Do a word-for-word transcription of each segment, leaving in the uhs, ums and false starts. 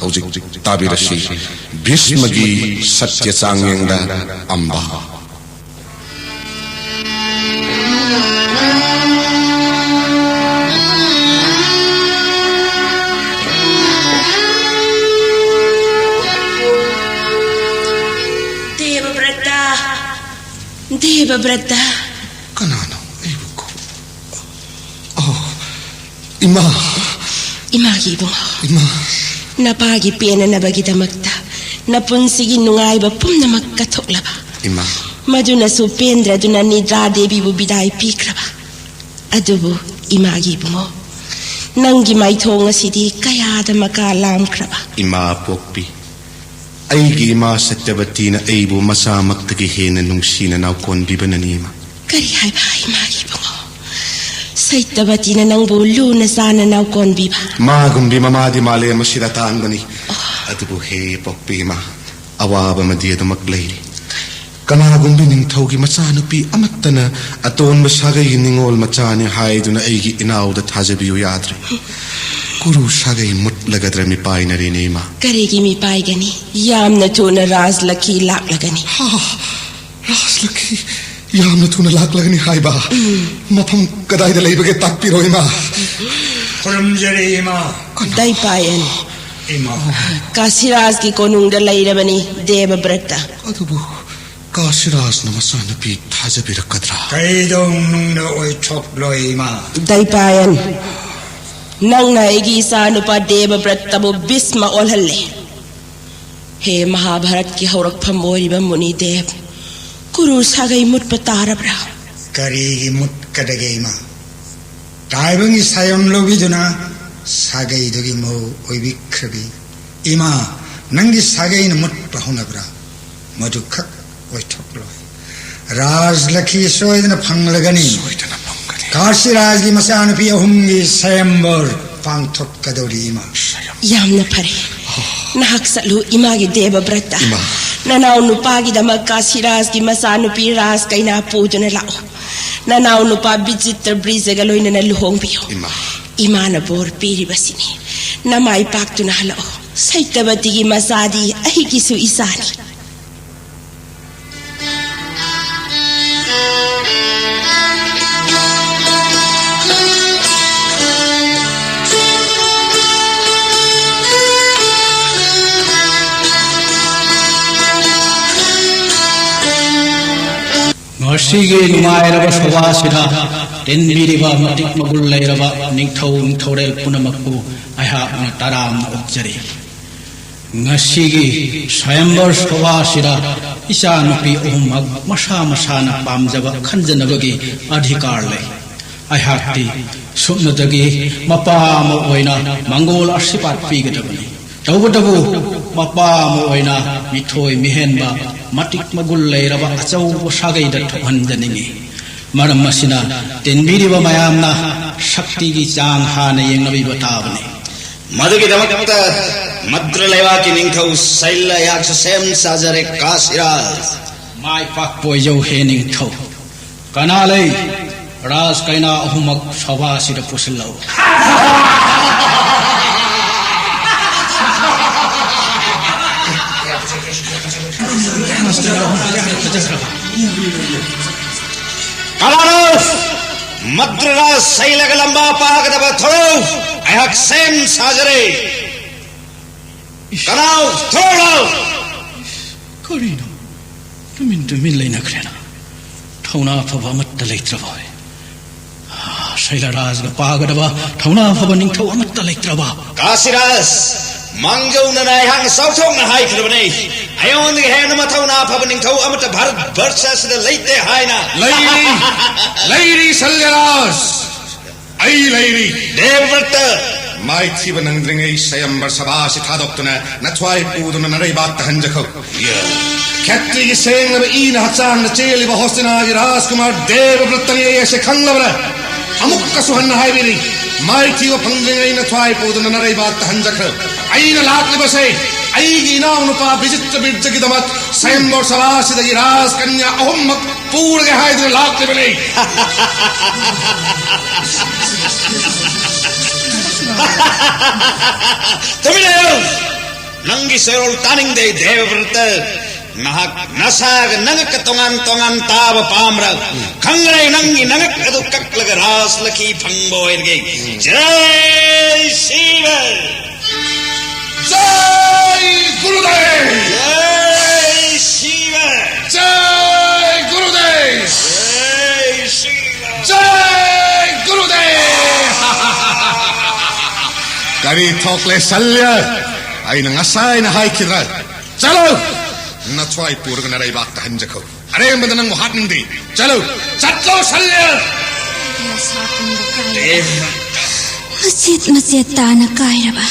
ꯍꯧꯖꯤꯛ ꯇꯥꯕꯤꯔꯁꯤ ꯚꯤꯁꯃꯒꯤ ꯁꯠꯌ ꯆꯥꯡꯌꯦꯡꯗ ꯑꯝꯕ꯫ ꯗꯦꯕꯕ꯭ꯔꯇ, ꯗꯦꯕꯕ꯭ꯔꯇ꯫ ꯀꯅꯥꯅꯣ ꯑꯩꯕꯨ ꯀꯧ-, ꯑꯣ, ꯏꯃꯥ꯫ ꯏꯃꯥꯒꯤ ꯏꯕꯨꯡꯉꯣ꯫ ꯏꯃꯥ꯫ ꯅꯄꯥꯒꯤ ꯄꯦꯟꯅꯅꯕꯒꯤꯗꯃꯛꯇ ꯅꯄꯨꯟꯁꯤꯒꯤ ꯅꯨꯡꯉꯥꯏꯕ ꯄꯨꯝꯅꯃꯛ ꯀꯠꯊꯣꯛꯂꯕ꯫ ꯏꯃꯥ꯫ ꯃꯗꯨꯅꯁꯨ ꯄꯦꯟꯗ꯭ꯔꯗꯨꯅ ꯅꯤꯗ꯭ꯔꯥ ꯗꯦꯕꯤꯕꯨ ꯕꯤꯗꯥꯏ ꯄꯤꯈ꯭ꯔꯕ꯫ ꯑꯗꯨꯕꯨ ꯏꯃꯥꯒꯤ ꯏꯕꯨꯡꯉꯣ, ꯅꯪꯒꯤ ꯃꯥꯏꯊꯣꯡ ꯑꯁꯤꯗꯤ ꯀꯌꯥꯗ ꯃꯀꯥ ꯂꯥꯝꯈ꯭ꯔꯕ꯫ ꯏꯃꯥ ꯄꯣꯛꯄꯤ, ꯑꯩꯒꯤ ꯏꯃꯥ ꯁꯇ꯭ꯌꯕꯇꯤꯅ ꯑꯩꯕꯨ ꯃꯆꯥꯃꯛꯇꯒꯤ ꯍꯦꯟꯅ ꯅꯨꯡꯁꯤꯅ ꯅꯥꯎꯀꯣꯟꯕꯤꯕꯅꯅꯤ, ꯏꯃꯥ꯫ ꯀꯔꯤ ꯍꯥꯏꯕ, ꯏꯃꯥꯒꯤ ꯏꯕꯨꯡꯉꯣ? ꯁꯇ꯭ꯌꯕꯇꯤꯅ ꯅꯪꯕꯨ ꯂꯨꯅ ꯆꯥꯅ ꯅꯥꯎꯀꯣꯟꯕꯤꯕ? ꯃꯥꯒꯨꯝꯕꯤ ꯃꯃꯥꯗꯤ ꯃꯥꯂꯦꯝ ꯑꯁꯤꯗ ꯇꯥꯡꯕꯅꯤ꯫ ꯑꯣ꯫ ꯑꯗꯨꯕꯨ ꯍꯦ ꯄꯣꯛꯄꯤ ꯏꯃꯥ, ꯑꯋꯥꯕ ꯑꯃꯗꯤ ꯑꯗꯨꯃꯛ ꯂꯩꯔꯤ꯫ ꯀꯅꯥꯒꯨꯝꯕꯤ ꯅꯤꯡꯊꯧꯒꯤ ꯃꯆꯥꯅꯨꯄꯤ ꯑꯃꯠꯇꯅ ꯑꯇꯣꯟꯕ ꯁꯥꯒꯩꯒꯤ ꯅꯤꯡꯉꯣꯜ ꯃꯆꯥꯅꯤ ꯍꯥꯏꯗꯨꯅ ꯑꯩꯒꯤ ꯏꯅꯥꯎꯗ ꯊꯥꯖꯕꯤꯌꯨ ꯌꯥꯗ꯭ꯔꯦ꯫ ꯀꯨꯔꯨ ꯁꯥꯒꯩ ꯃꯨꯠꯂꯒꯗ꯭ꯔ ꯃꯤꯄꯥꯏꯅꯔꯦꯅꯦ, ꯏꯃꯥ꯫ ꯀꯔꯤꯒꯤ ꯃꯤꯄꯥꯏꯒꯅꯤ? ꯌꯥꯝꯅ ꯊꯨꯅ ꯔꯥꯖꯂꯛꯈꯤ ꯂꯥꯛꯂꯒꯅꯤ꯫ ꯍꯥ, ꯔꯥꯖꯂꯛꯈꯤ ꯌꯥꯝꯅ ꯊꯨꯅ ꯂꯥꯛꯂꯒꯅꯤ ꯍꯥꯏꯕ? ꯎꯝ꯫ ꯃꯐꯝ ꯀꯗꯥꯏꯗ ꯂꯩꯕꯒꯦ ꯇꯥꯛꯄꯤꯔꯣ, ꯏꯃꯥ꯫ ꯈꯨꯔꯨꯝꯖꯔꯤ, ꯏꯃꯥ꯫ ꯀꯅꯥ? ꯗꯥꯏꯄꯥꯌꯟ꯫ ꯏꯃꯥ꯫ ꯀꯥꯁꯤꯔꯥꯖꯀꯤ ꯀꯣꯅꯨꯡꯗ ꯂꯩꯔꯕꯅꯤ, ꯗꯦꯕꯕ꯭ꯔꯠꯇ꯫ ꯑꯗꯨꯕꯨ ꯀꯥꯁꯤꯔꯥꯖꯅ ꯃꯆꯥꯅꯨꯄꯤ ꯊꯥꯖꯕꯤꯔꯛꯀꯗ꯭ꯔꯥ? ꯀꯩꯗꯧꯅꯨꯡꯗ ꯑꯣꯏꯊꯣꯛꯂꯣꯏ, ꯏꯃꯥ꯫ ꯗꯥꯏꯄꯥꯌꯟ, ꯅꯪꯅ ꯑꯩꯒꯤ ꯏꯆꯥꯅꯨꯄꯥ ꯗꯦꯕꯕ꯭ꯔꯠꯇꯕꯨ ꯚꯤꯁꯃ ꯑꯣꯜꯍꯜꯂꯦ꯫ ꯍꯦ ꯃꯍꯥꯚꯥꯔꯠꯀꯤ ꯍꯧꯔꯛꯐꯝ ꯑꯣꯏꯔꯤꯕ ꯃꯨꯅꯤꯗꯦꯕ, ꯀꯨꯔꯨ ꯁꯥꯒꯩ ꯃꯨꯠꯄ ꯇꯥꯔꯕ꯭ꯔꯥ? ꯀꯔꯤꯒꯤ ꯃꯨꯠꯀꯗꯒꯦ, ꯏꯃꯥ? ꯇꯥꯏꯕꯪꯒꯤ ꯁꯥꯌꯣꯟ ꯂꯧꯕꯤꯗꯨꯅ ꯁꯥꯒꯩꯗꯨꯒꯤ ꯃꯧ ꯑꯣꯏꯕꯤꯈ꯭ꯔꯕꯤ ꯏꯃꯥ, ꯅꯪꯒꯤ ꯁꯥꯒꯩꯅ ꯃꯨꯠꯄ ꯍꯧꯅꯕ꯭ꯔꯥ? ꯃꯗꯨꯈꯛ ꯑꯣꯏꯊꯣꯛꯂꯣꯏ꯫ ꯔꯥꯖꯂꯛꯈꯤ ꯁꯣꯏꯗꯅ ꯐꯪꯂꯒꯅꯤ꯫ ꯁꯣꯏꯗꯅ ꯐꯪꯒꯅꯤ꯫ ꯀꯥꯁꯤꯔꯥꯖꯒꯤ ꯃꯆꯥꯅꯨꯄꯤ ꯑꯍꯨꯝꯒꯤ ꯁꯌꯝꯕꯔ ꯄꯥꯡꯊꯣꯛꯀꯗꯧꯔꯤ, ꯏꯃꯥ꯫ ꯌꯥꯝꯅ ꯐꯔꯦ꯫ ꯅꯍꯥꯛ ꯆꯠꯂꯨ, ꯏꯃꯥꯒꯤ ꯗꯦꯕꯕ꯭ꯔꯠꯇ꯫ ꯏꯃꯥ꯫ ꯅꯅꯥꯎ ꯅꯨꯄꯥꯒꯤꯗꯃꯛ ꯀꯥꯁꯤꯔꯥꯖꯒꯤ ꯃꯆꯥꯅꯨꯄꯤ ꯔꯥꯖ ꯀꯩꯅꯥ ꯄꯨꯗꯨꯅ ꯂꯥꯛꯎ꯫ ꯅꯅꯥꯎ ꯅꯨꯄꯥ ꯕꯤꯆꯤꯇ꯭ꯔ ꯕ꯭ꯔꯤꯖꯒ ꯂꯣꯏꯅꯅ ꯂꯨꯍꯣꯡꯕꯤꯌꯨ꯫ ꯏꯃꯥ꯫ ꯏꯃꯥꯅ ꯕꯣꯔ ꯄꯤꯔꯤꯕꯁꯤꯅꯤ꯫ ꯅꯃꯥꯏ ꯄꯥꯛꯇꯨꯅ ꯍꯜꯂꯛꯎ꯫ ꯁꯩꯇꯕꯇꯤꯒꯤ ꯃꯆꯥꯗꯤ ꯑꯩꯒꯤꯁꯨ ꯏꯆꯥꯅꯤ꯫ ꯉꯁꯤꯒꯤ ꯅꯨꯡꯉꯥꯏꯔꯕ ꯁꯣꯚꯥꯁꯤꯗ ꯇꯤꯟꯕꯤꯔꯤꯕ ꯃꯇꯤꯛ ꯃꯒꯨꯟ ꯂꯩꯔꯕ ꯅꯤꯡꯊꯧ ꯅꯤꯡꯊꯧꯔꯦꯜ ꯄꯨꯝꯅꯃꯛꯄꯨ ꯑꯩꯍꯥꯛꯅ ꯇꯔꯥꯝꯅ ꯑꯣꯛꯆꯔꯤ꯫ ꯉꯁꯤꯒꯤ ꯁ꯭ꯋꯥꯌꯝꯕꯔ ꯁꯣꯚꯥꯁꯤꯗ ꯏꯆꯥꯅꯨꯄꯤ ꯑꯍꯨꯝꯃꯛ ꯃꯁꯥ ꯃꯁꯥꯅ ꯄꯥꯝꯖꯕ ꯈꯟꯖꯅꯕꯒꯤ ꯑꯙꯤꯀꯥꯔ ꯂꯩ꯫ ꯑꯩꯍꯥꯛꯇꯤ ꯁꯨꯞꯅꯇꯒꯤ ꯃꯄꯥ ꯑꯃ ꯑꯣꯏꯅ ꯃꯪꯒꯣꯜ ꯑꯁꯤꯔꯕꯥꯗ ꯄꯤꯒꯗꯕꯅꯤ꯫ ꯇꯧꯕꯇꯕꯨ ꯃꯄꯥ ꯑꯃ ꯑꯣꯏꯅ ꯃꯤꯊꯣꯏ ꯃꯤꯍꯦꯟꯕ, ꯃꯇꯤꯛ ꯃꯒꯨꯟ ꯂꯩꯔꯕ ꯑꯆꯧꯕ ꯁꯥꯒꯩꯗ ꯊꯣꯛꯍꯟꯖꯅꯤꯡꯏ꯫ ꯃꯔꯝ ꯑꯁꯤꯅ ꯇꯤꯟꯕꯤꯔꯤꯕ ꯃꯌꯥꯝꯅ ꯁꯛꯇꯤꯒꯤ ꯆꯥꯡ ꯍꯥꯟꯅ ꯌꯦꯡꯅꯕꯤꯕ ꯇꯥꯕꯅꯤ꯫ ꯃꯗꯨꯒꯤꯗꯃꯛꯇ ꯃꯗ꯭ꯔ ꯂꯩꯕꯥꯛꯀꯤ ꯅꯤꯡꯊꯧ ꯁꯩꯜ ꯑꯩꯍꯥꯛꯁꯨ ꯁꯦꯝ ꯁꯥꯖꯔꯦ, ꯀꯥꯁꯤꯔꯥꯖ꯫ ꯃꯥꯏ ꯄꯥꯛꯄ ꯑꯣꯏꯖꯧ ꯍꯦ ꯅꯤꯡꯊꯧ꯫ ꯀꯅꯥ ꯂꯩ? ꯔꯥꯖ ꯀꯩꯅꯥ ꯑꯍꯨꯝꯃꯛ ꯁꯣꯚꯥꯁꯤꯗ ꯄꯨꯁꯤꯜꯂꯛꯎ꯫ ꯀꯅꯥꯅꯣ? ꯃꯗ꯭ꯔ ꯔꯥꯖ ꯁꯩꯜꯒ ꯂꯝꯕꯥ ꯄꯥꯒꯗꯕ ꯊꯣꯔꯛꯎ꯫ ꯑꯩꯍꯥꯛ ꯁꯦꯝ ꯁꯥꯖꯔꯦ꯫ ꯏꯁ꯫ ꯀꯅꯥꯎ? ꯊꯣꯔꯛꯎ! ꯀꯔꯤꯅꯣ? ꯇꯨꯃꯤꯟ ꯇꯨꯃꯤꯟ ꯂꯩꯅꯈ꯭ꯔꯦꯅ꯫ ꯊꯧꯅꯥ ꯐꯕ ꯑꯃꯠꯇ ꯂꯩꯇ꯭ꯔꯕ ꯍꯣꯏ꯫ ꯁꯩꯂꯔꯥꯖꯒ ꯄꯥꯒꯗꯕ ꯊꯧꯅꯥ ꯐꯕ ꯅꯤꯡꯊꯧ ꯑꯃꯠꯇ ꯂꯩꯇ꯭ꯔꯕ꯫ ꯀꯥꯁꯤꯔꯥꯖ, ꯃꯥꯡꯖꯧꯅꯅ ꯑꯩꯍꯥꯛꯅ ꯆꯥꯎꯊꯣꯛꯅ ꯍꯥꯏꯈ꯭ꯔꯕꯅꯤ꯫ ꯑꯩꯉꯣꯟꯗꯒꯤ ꯍꯦꯟꯅ ꯃꯊꯧꯅꯥ ꯐꯕ ꯅꯤꯡꯊꯧ ꯑꯃꯠꯇ ꯚꯥꯔꯠ ꯕꯔꯁ ꯑꯁꯤꯗ ꯂꯩꯇꯦ ꯍꯥꯏꯅ꯫ ꯂꯩꯔꯤ, ꯂꯩꯔꯤ ꯁꯩꯂꯔꯥꯖ꯫ ꯑꯩ ꯂꯩꯔꯤ꯫ ꯗꯦꯕꯕ꯭ꯔꯇ! ꯃꯥꯏꯊꯤꯕ ꯅꯪꯗ꯭ꯔꯤꯉꯩ ꯁ꯭ꯋꯥꯌꯝꯕꯔ ꯁꯚꯥ ꯑꯁꯤ ꯊꯥꯗꯣꯛꯇꯨꯅ ꯅꯊ꯭ꯋꯥꯏ ꯄꯨꯗꯨꯅ ꯅꯔꯩꯕꯥꯛꯇ ꯍꯟꯖꯈꯣ꯫ ꯈꯦꯇ꯭ꯔꯤꯒꯤ ꯁꯦꯡꯂꯕ ꯏꯅ ꯍꯛꯆꯥꯡꯗ ꯆꯦꯜꯂꯤꯕ ꯍꯣꯁꯇꯤꯅꯥꯒꯤ ꯔꯥꯖꯀꯨꯃꯥꯔ ꯗꯦꯕꯕ꯭ꯔꯇꯅꯤ ꯑꯩ ꯑꯁꯤ ꯈꯪꯂꯕ꯭ꯔꯥ? ꯑꯃꯨꯛꯀꯁꯨ ꯍꯟꯅ ꯍꯥꯏꯕꯤꯔꯤ, ꯃꯥꯏꯊꯤꯕ ꯐꯪꯗ꯭ꯔꯤꯉꯩ ꯅꯊ꯭ꯋꯥꯏ ꯄꯨꯗꯨꯅ ꯅꯔꯩꯕꯥꯛꯇ ꯍꯟꯖꯈ꯭ꯔꯣ꯫ ꯑꯩꯅ ꯂꯥꯛꯂꯤꯕꯁꯦ ꯑꯩꯒꯤ ꯏꯅꯥꯎꯅꯨꯄꯥ ꯕꯤꯖꯤꯇ꯭ꯔ ꯕꯤꯔꯖꯒꯤꯗꯃꯛ ꯁ꯭ꯋꯥꯌꯝꯕꯔ ꯁꯚꯥ ꯑꯁꯤꯗꯒꯤ ꯔꯥꯖꯀꯟꯌꯥ ꯑꯍꯨꯝꯃꯛ ꯄꯨꯔꯒꯦ ꯍꯥꯏꯗꯨꯅ ꯂꯥꯛꯂꯤꯕꯅꯤ꯫ ꯇꯨꯃꯤꯟ ꯂꯩꯌꯨ! ꯅꯪꯒꯤ ꯆꯦꯔꯣꯜ ꯇꯥꯅꯤꯡꯗꯦ, ꯗꯦꯕꯕ꯭ꯔꯇ꯫ ꯅꯍꯥꯛ ꯅꯁꯥꯒ ꯅꯉꯛꯀ ꯇꯣꯉꯥꯟ ꯇꯣꯉꯥꯟ ꯇꯥꯕ ꯄꯥꯝꯕ꯭ꯔꯥ? ꯈꯪꯒꯅꯤ, ꯅꯪꯒꯤ ꯅꯉꯛ ꯑꯗꯨ ꯀꯛꯂꯒ ꯔꯥꯖꯂꯛꯈꯤ ꯐꯪꯕ ꯑꯣꯏꯔꯒꯦ꯫ ꯖꯩ ꯁꯤꯕ! ꯖꯩ ꯒꯨꯔꯨꯗꯦꯕ! ꯖꯩ ꯁꯤꯕ! ꯖꯩ ꯒꯨꯔꯨꯗꯦꯕ! ꯖꯩ ꯁꯤꯕ! ꯖꯩ ꯒꯨꯔꯨꯗꯦꯕ! ꯀꯔꯤ ꯊꯣꯛꯂꯦ ꯁꯜꯌ? ꯑꯩꯅ ꯉꯁꯥꯏꯅ ꯍꯥꯏꯈꯤꯗ꯭ꯔꯥ? ꯆꯠꯂꯨ! ꯅꯊ꯭ꯋꯥꯏ ꯄꯨꯔꯒ ꯅꯔꯩꯕꯥꯛꯇ ꯍꯟꯖꯈꯣ꯫ ꯑꯔꯦꯝꯕꯗ ꯅꯪꯕꯨ ꯍꯥꯠꯅꯤꯡꯗꯦ꯫ ꯆꯠꯂꯨ! ꯆꯠꯂꯣ ꯁꯜꯌ! ꯑꯩ ꯑꯁꯥ ꯄꯨꯝꯕ ꯀꯥꯏꯔꯕ, ꯃꯆꯦꯠ ꯃꯆꯦꯠ ꯇꯥꯅ ꯀꯥꯏꯔꯕ꯫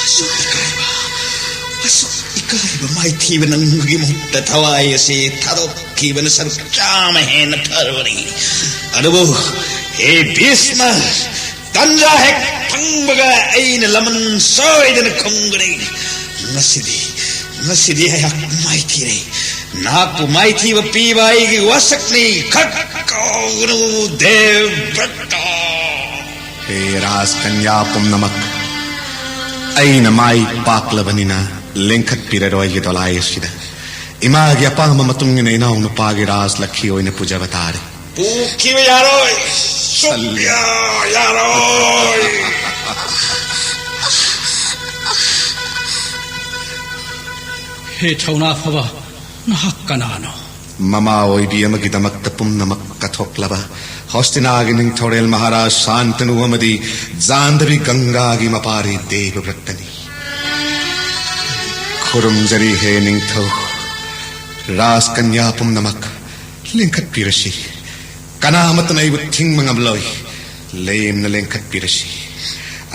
ꯑꯁꯨꯛ ꯏꯀꯥꯏꯕ, ꯑꯁꯨꯛ ꯏꯀꯥꯏꯕ ꯃꯥꯏꯊꯤꯕ ꯅꯪꯒꯤ ꯃꯍꯨꯠꯇ ꯊꯋꯥꯏ ꯑꯁꯤ ꯊꯥꯗꯣꯛꯈꯤꯕꯅ ꯁꯔꯨꯛ ꯆꯥꯝꯃ ꯍꯦꯟꯅ ꯐꯔꯕꯅꯤ꯫ ꯑꯗꯨꯕꯨ ꯍꯦ ꯚꯤꯁꯃ, ꯇꯟꯖꯥ ꯍꯦꯛ ꯐꯪꯕꯒ ꯑꯩꯅ ꯂꯃꯟ ꯁꯣꯏꯗꯅ ꯈꯨꯝꯒꯅꯤ꯫ ꯉꯁꯤꯗꯤ, ꯉꯁꯤꯗꯤ ꯑꯩꯍꯥꯛ ꯃꯥꯏꯊꯤꯔꯦ꯫ ꯅꯍꯥꯛꯄꯨ ꯃꯥꯏꯊꯤꯕ ꯄꯤꯕ ꯑꯩꯒꯤ ꯋꯥꯁꯛꯅꯤ꯫ ꯈꯛ ꯀꯥꯎꯒꯅꯨ, ꯗꯦꯕꯕ꯭ꯔꯇ꯫ ꯍꯦ ꯔꯥꯖꯀꯟꯌꯥ ꯄꯨꯝꯅꯃꯛ, ꯑꯩꯅ ꯃꯥꯏ ꯄꯥꯛꯂꯕꯅꯤꯅ ꯂꯦꯡꯈꯠꯄꯤꯔꯔꯣꯏꯒꯦ ꯗꯣꯂꯥꯏ ꯑꯁꯤꯗ꯫ ꯏꯃꯥꯒꯤ ꯑꯄꯥꯝꯕ ꯃꯇꯨꯡ ꯏꯟꯅ ꯏꯅꯥꯎꯅꯨꯄꯥꯒꯤ ꯔꯥꯖ ꯂꯛꯈꯤ ꯑꯣꯏꯅ ꯄꯨꯖꯕ ꯇꯥꯔꯦ꯫ ꯄꯨꯈꯤꯕ ꯌꯥꯔꯣꯏ꯫ ꯁꯜꯂꯤ꯫ ꯁꯨꯛꯌꯥ ꯌꯥꯔꯣꯏ꯫ ꯍꯦ ꯊꯧꯅꯥ ꯐꯕ, ꯅꯍꯥꯛ ꯀꯅꯥꯅꯣ? ꯃꯃꯥ ꯑꯣꯏꯕꯤ ꯑꯃꯒꯤꯗꯃꯛꯇ ꯄꯨꯝꯅꯃꯛ ꯀꯠꯊꯣꯛꯂꯕ ꯍꯣꯁꯇꯤꯅꯥꯒꯤ ꯅꯤꯡꯊꯧꯔꯦꯜ ꯃꯍꯥꯔꯥꯖ ꯁꯥꯟꯇꯅꯨ ꯑꯃꯗꯤ ꯖꯥꯟꯗꯕꯤ ꯒꯪꯒꯥꯒꯤ ꯃꯄꯥꯔꯤ ꯗꯦꯕꯕ꯭ꯔꯠꯇꯅꯤ꯫ ꯈꯨꯔꯨꯝꯖꯔꯤ ꯍꯦ ꯅꯤꯡꯊꯧ, ꯔꯥꯖꯀꯟꯌꯥ ꯄꯨꯝꯅꯃꯛ ꯂꯤꯡꯈꯠꯄꯤꯔꯁꯤ꯫ ꯀꯅꯥ ꯑꯃꯠꯇꯅ ꯑꯩꯕꯨ ꯊꯤꯡꯕ ꯉꯝꯂꯣꯏ꯫ ꯂꯦꯝꯅ ꯂꯦꯡꯈꯠꯄꯤꯔꯁꯤ꯫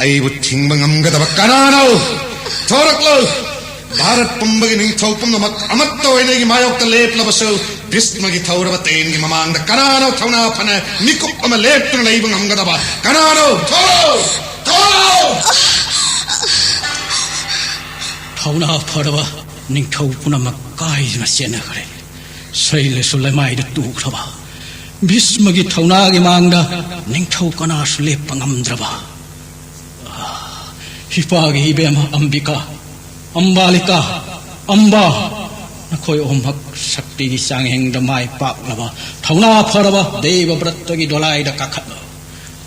ꯑꯩꯕꯨ ꯊꯤꯡꯕ ꯉꯝꯒꯗꯕ ꯀꯅꯥꯅꯣ? ꯊꯣꯔꯛꯂꯣ! ꯚꯥꯔꯠ ꯄꯨꯝꯕꯒꯤ ꯅꯤꯡꯊꯧ ꯄꯨꯝꯅꯃꯛ ꯑꯃꯠꯇ ꯑꯣꯏꯅ ꯑꯩꯒꯤ ꯃꯥꯌꯣꯛꯇ ꯂꯦꯞꯂꯕꯁꯨ, ꯚꯤꯁꯃꯒꯤ ꯊꯧꯔꯕ ꯇꯦꯟꯒꯤ ꯃꯃꯥꯡꯗ ꯀꯅꯥꯅꯣ ꯊꯧꯅꯥ ꯐꯅ ꯃꯤꯀꯨꯞ ꯑꯃ ꯂꯦꯞꯇꯨꯅ ꯂꯩꯕ ꯉꯝꯒꯗꯕ? ꯀꯅꯥꯅꯣ? ꯊꯣꯔꯛꯂꯣ! ꯊꯣꯔꯛꯂꯣ! ꯊꯧꯅꯥ ꯐꯔꯕ ꯅꯤꯡꯊꯧ ꯄꯨꯝꯅꯃꯛ ꯀꯥꯏꯗꯨꯅ ꯆꯦꯟꯅꯈ꯭ꯔꯦ꯫ ꯁꯩꯂꯁꯨ ꯂꯩꯃꯥꯏꯗ ꯇꯨꯈ꯭ꯔꯕ, ꯚꯤꯁꯃꯒꯤ ꯊꯧꯅꯥꯒꯤ ꯃꯥꯡꯗ ꯅꯤꯡꯊꯧ ꯀꯅꯥꯁꯨ ꯂꯦꯞꯄ ꯉꯝꯗ꯭ꯔꯕ꯫ ꯑꯥ, ꯏꯄꯥꯒꯤ ꯏꯕꯦꯝꯃ ꯑꯝꯕꯤꯀꯥ, ꯑꯝꯕꯥꯂꯤꯀꯥ, ꯑꯝꯕꯥ, ꯅꯈꯣꯏ ꯑꯍꯨꯝꯃꯛ ꯁꯛꯇꯤꯒꯤ ꯆꯥꯡꯌꯦꯡꯗ ꯃꯥꯏ ꯄꯥꯛꯂꯕ, ꯊꯧꯅꯥ ꯐꯔꯕ ꯗꯦꯕ ꯕ꯭ꯔꯠꯇꯒꯤ ꯗꯣꯂꯥꯏꯗ ꯀꯥꯈꯠꯂꯣ꯫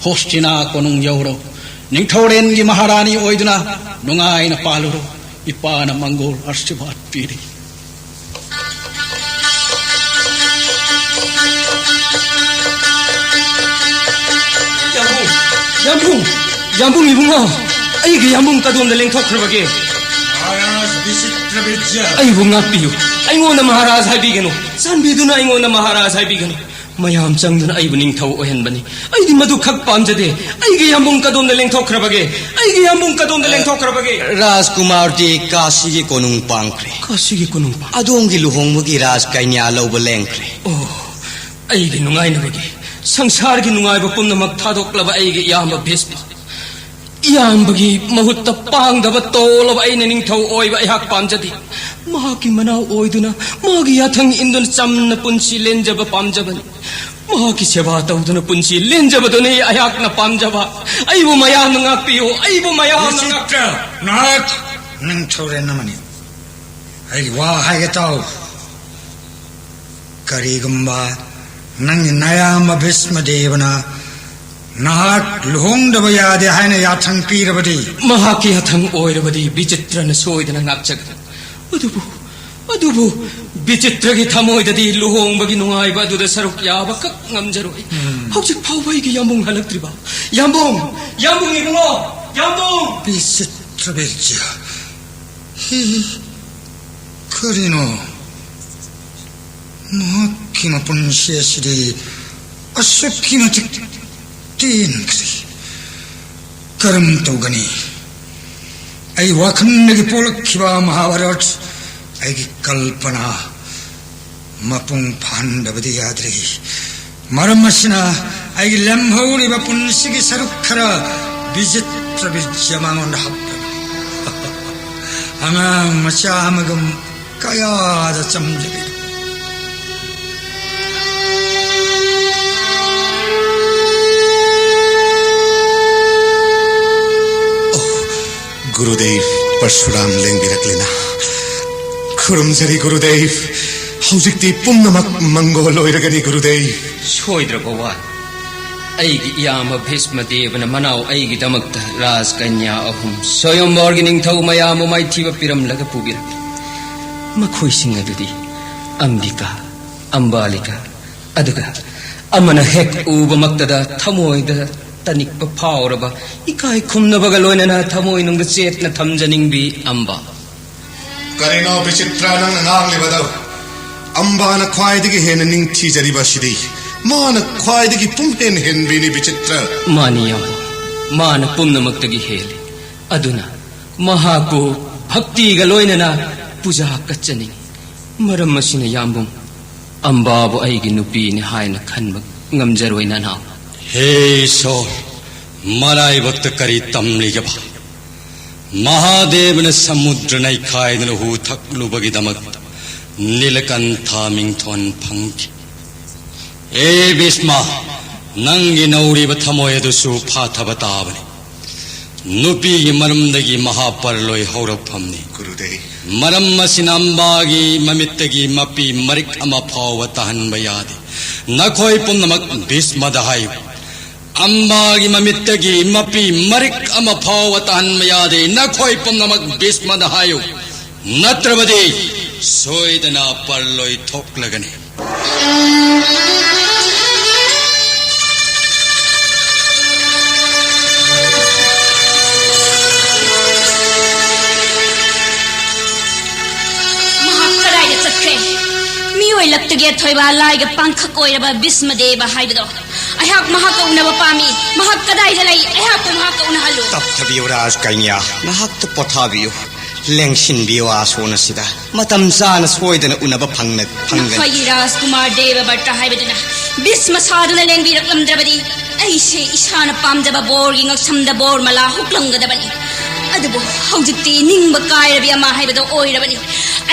ꯍꯣꯁꯇꯤꯅꯥ ꯀꯣꯅꯨꯡ ꯌꯧꯔꯣ꯫ ꯅꯤꯡꯊꯧꯔꯦꯟꯒꯤ ꯃꯍꯥꯔꯥꯅꯤ ꯑꯣꯏꯗꯨꯅ ꯅꯨꯡꯉꯥꯏꯅ ꯄꯥꯜꯂꯨꯔꯣ꯫ ꯏꯄꯥꯅ ꯃꯪꯒꯣꯜ ꯑꯥꯁꯤꯔꯕꯥꯗ ꯄꯤꯔꯤ꯫ ꯌꯥꯝꯕꯨꯡ, ꯌꯥꯝꯕꯨꯡ, ꯌꯥꯝꯕꯨꯡ ꯏꯕꯨꯡꯉꯣ, ꯑꯩꯒꯤ ꯌꯥꯝꯕꯨꯡ ꯀꯗꯣꯝꯗ ꯂꯦꯡꯊꯣꯛꯈ꯭ꯔꯕꯒꯦ? ꯃꯍꯥꯔꯥꯖ ꯕꯤꯆꯤꯇ꯭ꯔꯕꯤꯖ꯭ꯌ꯫ ꯑꯩꯕꯨ ꯉꯥꯛꯄꯤꯌꯨ꯫ ꯑꯩꯉꯣꯟꯗ ꯃꯍꯥꯔꯥꯖ ꯍꯥꯏꯕꯤꯒꯅꯨ꯫ ꯆꯥꯟꯕꯤꯗꯨꯅ ꯑꯩꯉꯣꯟꯗ ꯃꯍꯥꯔꯥꯖ ꯍꯥꯏꯕꯤꯒꯅꯨ꯫ ꯃꯌꯥꯝ ꯆꯪꯗꯨꯅ ꯑꯩꯕꯨ ꯅꯤꯡꯊꯧ ꯑꯣꯏꯍꯟꯕꯅꯤ꯫ ꯑꯩꯗꯤ ꯃꯗꯨ ꯈꯛ ꯄꯥꯝꯖꯗꯦ꯫ ꯑꯩꯒꯤ ꯌꯥꯝꯕꯨꯡ ꯀꯗꯣꯝꯗ ꯂꯦꯡꯊꯣꯛꯈ꯭ꯔꯕꯒꯦ? ꯑꯩꯒꯤ ꯌꯥꯝꯕꯨꯡ ꯀꯗꯣꯝꯗ ꯂꯦꯡꯊꯣꯛꯈ꯭ꯔꯕꯒꯦ? ꯔꯥꯖꯀꯨꯃꯥꯔꯗꯤ ꯀꯥꯁꯤꯒꯤ ꯀꯣꯅꯨꯡ ꯄꯥꯡꯈ꯭ꯔꯦ꯫ ꯀꯥꯁꯤꯒꯤ ꯀꯣꯅꯨꯡ ꯄꯥꯡ- ꯑꯗꯣꯝꯒꯤ ꯂꯨꯍꯣꯡꯕꯒꯤ ꯔꯥꯖ ꯀꯩꯅ꯭ꯌꯥ ꯂꯧꯕ ꯂꯦꯡꯈ꯭ꯔꯦ꯫ ꯑꯣ, ꯑꯩꯒꯤ ꯅꯨꯡꯉꯥꯏꯅꯕꯒꯤ, ꯁꯪꯁꯥꯔꯒꯤ ꯅꯨꯡꯉꯥꯏꯕ ꯄꯨꯝꯅꯃꯛ ꯊꯥꯗꯣꯛꯂꯕ ꯑꯩꯒꯤ ꯏꯌꯥꯝꯕ ꯚꯤꯁꯃ, ꯏꯌꯥꯝꯕꯒꯤ ꯃꯍꯨꯠꯇ ꯄꯥꯡꯗꯕ ꯇꯣꯜꯂꯕ ꯑꯩꯅ ꯅꯤꯡꯊꯧ ꯑꯣꯏꯕ ꯑꯩꯍꯥꯛ ꯄꯥꯝꯖꯗꯦ꯫ ꯃꯍꯥꯛꯀꯤ ꯃꯅꯥꯎ ꯑꯣꯏꯗꯨꯅ, ꯃꯥꯒꯤ ꯌꯥꯊꯪ ꯏꯟꯗꯨꯅ ꯆꯝꯅ ꯄꯨꯟꯁꯤ ꯂꯦꯟꯖꯕ ꯄꯥꯝꯖꯕꯅꯤ꯫ ꯃꯍꯥꯛꯀꯤ ꯁꯦꯕꯥ ꯇꯧꯗꯨꯅ ꯄꯨꯟꯁꯤ ꯂꯦꯟꯖꯕꯗꯨꯅꯤ ꯑꯩꯍꯥꯛꯅ ꯄꯥꯝꯖꯕ꯫ ꯑꯩꯕꯨ ꯃꯌꯥꯝꯅ ꯉꯥꯛꯄꯤꯌꯨ, ꯑꯩꯕꯨ ꯃꯌꯥꯝꯅ ꯉꯥꯛꯄꯤꯌꯨ꯫ ꯚꯤꯆꯤꯇ꯭ꯔ, ꯅꯍꯥꯛ ꯅꯤꯡꯊꯧꯔꯦꯜ ꯑꯃꯅꯤ꯫ ꯑꯩꯒꯤ ꯋꯥ ꯍꯥꯏꯒꯦ ꯇꯥꯎ꯫ ꯀꯔꯤꯒꯨꯝꯕ ꯅꯪꯒꯤ ꯅꯌꯥꯝꯕ ꯚꯤꯁꯃꯗꯦꯕꯅ ꯅꯍꯥꯛ ꯂꯨꯍꯣꯡꯗꯕ ꯌꯥꯗꯦ ꯍꯥꯏꯅ ꯌꯥꯊꯪ ꯄꯤꯔꯕꯗꯤ? ꯃꯍꯥꯛꯀꯤ ꯌꯥꯊꯪ ꯑꯣꯏꯔꯕꯗꯤ ꯚꯤꯆꯤꯇ꯭ꯔꯅ ꯁꯣꯏꯗꯅ ꯉꯥꯛꯆꯒꯅꯤ꯫ ꯑꯗꯨꯕꯨ, ꯑꯗꯨꯕꯨ ꯚꯤꯆꯤꯇ꯭ꯔꯒꯤ ꯊꯃꯣꯏꯗꯗꯤ ꯂꯨꯍꯣꯡꯕꯒꯤ ꯅꯨꯡꯉꯥꯏꯕ ꯑꯗꯨꯗ ꯁꯔꯨꯛ ꯌꯥꯕ ꯈꯛ ꯉꯝꯖꯔꯣꯏ꯫ ꯎꯝ꯫ ꯍꯧꯖꯤꯛ ꯐꯥꯎꯕ ꯑꯩꯒꯤ ꯌꯥꯝꯕꯨꯡ ꯍꯜꯂꯛꯇ꯭ꯔꯤꯕ? ꯌꯥꯝꯕꯨꯡ! ꯌꯥꯝꯕꯨꯡ ꯏꯕꯨꯡꯉꯣ! ꯌꯥꯝꯕꯨꯡ! ꯚꯤꯆꯤꯇ꯭ꯔ ꯕꯤꯖ꯭ꯌ꯫ ꯍꯤ, ꯀꯔꯤꯅꯣ? ꯃꯍꯥꯛꯀꯤ ꯃꯄꯨꯟꯁꯤ ꯑꯁꯤꯗꯤ ꯑꯁꯨꯛꯀꯤ ꯃꯇꯤꯛ ꯇꯦꯟꯈ꯭ꯔꯦ꯫ ꯀꯔꯝ ꯇꯧꯒꯅꯤ? ꯑꯩ ꯋꯥꯈꯜꯗꯒꯤ ꯄꯣꯛꯂꯛꯈꯤꯕ ꯃꯍꯥꯚꯥꯔꯠ, ꯑꯩꯒꯤ ꯀꯜꯄꯅꯥ ꯃꯄꯨꯡ ꯐꯥꯍꯟꯗꯕꯗꯤ ꯌꯥꯗ꯭ꯔꯦ꯫ ꯃꯔꯝ ꯑꯁꯤꯅ ꯑꯩꯒꯤ ꯂꯦꯝꯍꯧꯔꯤꯕ ꯄꯨꯟꯁꯤꯒꯤ ꯁꯔꯨꯛ ꯈꯔ ꯚꯤꯆꯤꯇ꯭ꯔ ꯕꯤꯖ꯭ꯌ ꯃꯉꯣꯟꯗ ꯍꯥꯞꯄꯅꯤ꯫ ꯑꯉꯥꯡ ꯃꯆꯥ ꯑꯃꯒꯨꯝ ꯀꯌꯥꯗ ꯆꯝꯖꯔꯤ꯫ ꯑꯣ, ꯒꯨꯔꯨꯗꯦꯕ꯫ ꯄꯔꯁꯨꯔꯥꯝ ꯂꯦꯡꯕꯤꯔꯛꯂꯤꯅ꯫ ꯈꯨꯔꯨꯝꯖꯔꯤ ꯒꯨꯔꯨꯗꯦꯕ꯫ ꯍꯧꯖꯤꯛꯇꯤ ꯄꯨꯝꯅꯃꯛ ꯃꯪꯒꯣꯜ ꯑꯣꯏꯔꯒꯅꯤ ꯒꯨꯔꯨꯗꯦꯕ꯫ ꯁꯣꯏꯗ꯭ꯔꯕ ꯋꯥ꯫ ꯑꯩꯒꯤ ꯏꯌꯥꯝꯕ ꯚꯤꯁꯃ ꯗꯦꯕꯅ ꯃꯅꯥꯎ ꯑꯩꯒꯤꯗꯃꯛꯇ ꯔꯥꯖꯀꯟꯌꯥ ꯑꯍꯨꯝ ꯁ꯭ꯋꯌꯝꯚꯔꯒꯤ ꯅꯤꯡꯊꯧ ꯃꯌꯥꯝꯕꯨ ꯃꯥꯏꯊꯤꯕ ꯄꯤꯔꯝꯂꯒ ꯄꯨꯕꯤꯔꯛꯂꯤ꯫ ꯃꯈꯣꯏꯁꯤꯡ ꯑꯗꯨꯗꯤ ꯑꯝꯕꯤꯀꯥ, ꯑꯝꯕꯥꯂꯤꯀꯥ, ꯑꯗꯨꯒ ꯑꯃꯅ ꯍꯦꯛ ꯎꯕꯃꯛꯇꯗ ꯊꯃꯣꯏꯗ ꯇꯅꯤꯛꯄ ꯐꯥꯎꯔꯕ, ꯏꯀꯥꯏ ꯈꯨꯝꯅꯕꯒ ꯂꯣꯏꯅꯅ ꯊꯃꯣꯏꯅꯨꯡꯗ ꯆꯦꯠꯅ ꯊꯝꯖꯅꯤꯡꯕꯤ ꯑꯝꯕꯥ꯫ ꯀꯔꯤꯅꯣ ꯕꯤꯆꯤꯇ꯭ꯔ ꯅꯪꯅ ꯉꯥꯡꯂꯤꯕꯗꯣ? ꯑꯝꯕꯥꯅ ꯈ꯭ꯋꯥꯏꯗꯒꯤ ꯍꯦꯟꯅ ꯅꯤꯡꯊꯤꯖꯔꯤꯕ ꯑꯁꯤꯗꯤ ꯃꯥꯅ ꯈ꯭ꯋꯥꯏꯗꯒꯤ ꯄꯨꯝꯍꯦꯟ ꯍꯦꯟꯕꯤꯅꯤ ꯕꯤꯆꯤꯇ꯭ꯔ꯫ ꯃꯥꯅꯤ ꯌꯥꯝꯕꯨꯡ, ꯃꯥꯅ ꯄꯨꯝꯅꯃꯛꯇꯒꯤ ꯍꯦꯜꯂꯤ꯫ ꯑꯗꯨꯅ ꯃꯍꯥꯛꯄꯨ ꯚꯛꯇꯤꯒ ꯂꯣꯏꯅꯅ ꯄꯨꯖꯥ ꯀꯠꯆꯅꯤꯡꯏ꯫ ꯃꯔꯝ ꯑꯁꯤꯅ ꯌꯥꯝꯕꯨꯡ, ꯑꯝꯕꯥꯕꯨ ꯑꯩꯒꯤ ꯅꯨꯄꯤꯅꯤ ꯍꯥꯏꯅ ꯈꯟꯕ ꯉꯝꯖꯔꯣꯏ ꯅꯅꯥꯎ꯫ ꯍꯦ ꯏꯁꯣꯔ, ꯃꯔꯥꯏꯕꯛꯇ ꯀꯔꯤ ꯇꯝꯂꯤꯒꯕ? ꯃꯍꯥꯗꯦꯕꯅ ꯁꯃꯨꯗ꯭ꯔ ꯅꯩꯈꯥꯏꯗꯨꯅ ꯍꯨ ꯊꯛꯂꯨꯕꯒꯤꯗꯃꯛ ꯅꯤꯂꯀꯟꯊ ꯃꯤꯡꯊꯣꯟ ꯐꯪꯈꯤ꯫ ꯑꯦ ꯚꯤꯁꯃ, ꯅꯪꯒꯤ ꯅꯧꯔꯤꯕ ꯊꯃꯣꯏ ꯑꯗꯨꯁꯨ ꯐꯥꯊꯕ ꯇꯥꯕꯅꯤ꯫ ꯅꯨꯄꯤꯒꯤ ꯃꯔꯝꯗꯒꯤ ꯃꯍꯥꯄꯔꯂꯣꯏ ꯍꯧꯔꯛꯐꯝꯅꯤ꯫ ꯒꯨꯔꯨꯗꯦꯕ꯫ ꯃꯔꯝ ꯑꯁꯤꯅ ꯑꯝꯕꯥꯒꯤ ꯃꯃꯤꯠꯇꯒꯤ ꯃꯄꯤ ꯃꯔꯤꯛ ꯑꯃ ꯐꯥꯎꯕ ꯇꯥꯍꯟꯕ ꯌꯥꯗꯦ꯫ ꯅꯈꯣꯏ ꯄꯨꯝꯅꯃꯛ ꯚꯤꯁꯃꯗ ꯍꯥꯏꯌꯨ꯫ ꯑꯝꯕꯥꯒꯤ ꯃꯃꯤꯠꯇꯒꯤ ꯃꯄꯤ ꯃꯔꯤꯛ ꯑꯃ ꯐꯥꯎꯕ ꯇꯥꯍꯟꯕ ꯌꯥꯗꯦ꯫ ꯅꯈꯣꯏ ꯄꯨꯝꯅꯃꯛ ꯚꯤꯁꯃꯗ ꯍꯥꯏꯌꯨ, ꯅꯠꯇ꯭ꯔꯕꯗꯤ ꯁꯣꯏꯗꯅ ꯄꯔꯂꯣꯏ ꯊꯣꯛꯂꯒꯅꯤ꯫ ꯃꯍꯥꯛ ꯀꯗꯥꯏꯗ ꯆꯠꯈ꯭ꯔꯦ? ꯃꯤꯑꯣꯏ ꯂꯛꯇꯒꯤ ꯑꯊꯣꯏꯕ ꯂꯥꯏꯒ ꯄꯥꯡꯈꯛ ꯑꯣꯏꯔꯕ ꯚꯤꯁꯃꯗꯦꯕ ꯍꯥꯏꯕꯗꯣ꯫ ꯑꯩꯍꯥꯛ ꯃꯍꯥꯛꯀ ꯎꯅꯕ ꯄꯥꯝꯃꯤ꯫ ꯃꯍꯥꯛ ꯀꯗꯥꯏꯗ ꯂꯩ? ꯑꯩꯍꯥꯛꯄꯨ ꯃꯍꯥꯛꯀ ꯎꯅꯍꯜꯂꯨ꯫ ꯇꯞꯊꯕꯤꯌꯨ ꯔꯥꯖꯀꯟꯌꯥ, ꯉꯥꯏꯍꯥꯛꯇ ꯄꯣꯊꯥꯕꯤꯌꯨ꯫ ꯂꯦꯡꯁꯤꯟꯕꯤꯌꯨ ꯑꯥꯁꯣꯟ ꯑꯁꯤꯗ꯫ ꯃꯇꯝ ꯆꯥꯅ ꯁꯣꯏꯗꯅ ꯎꯅꯕ ꯐꯪꯅ-, ꯐꯪꯒꯅꯤ꯫ ꯅꯈꯣꯏꯒꯤ ꯔꯥꯖꯀꯨꯃꯥꯔ ꯗꯦꯕ ꯚꯠꯇ ꯍꯥꯏꯕꯗꯨꯅ ꯚꯤꯁꯃ ꯁꯥꯗꯨꯅ ꯂꯦꯡꯕꯤꯔꯛꯂꯝꯗ꯭ꯔꯕꯗꯤ ꯑꯩꯁꯦ ꯏꯁꯥꯅ ꯄꯥꯝꯖꯕ ꯕꯣꯔꯒꯤ ꯉꯛꯁꯝꯗ ꯕꯣꯔ ꯃꯂꯥ ꯍꯨꯛꯂꯝꯒꯗꯕꯅꯤ꯫ ꯑꯗꯨꯕꯨ ꯍꯧꯖꯤꯛꯇꯤ ꯅꯤꯡꯕ ꯀꯥꯏꯔꯕꯤ ꯑꯃ ꯍꯥꯏꯕꯗꯣ ꯑꯣꯏꯔꯕꯅꯤ꯫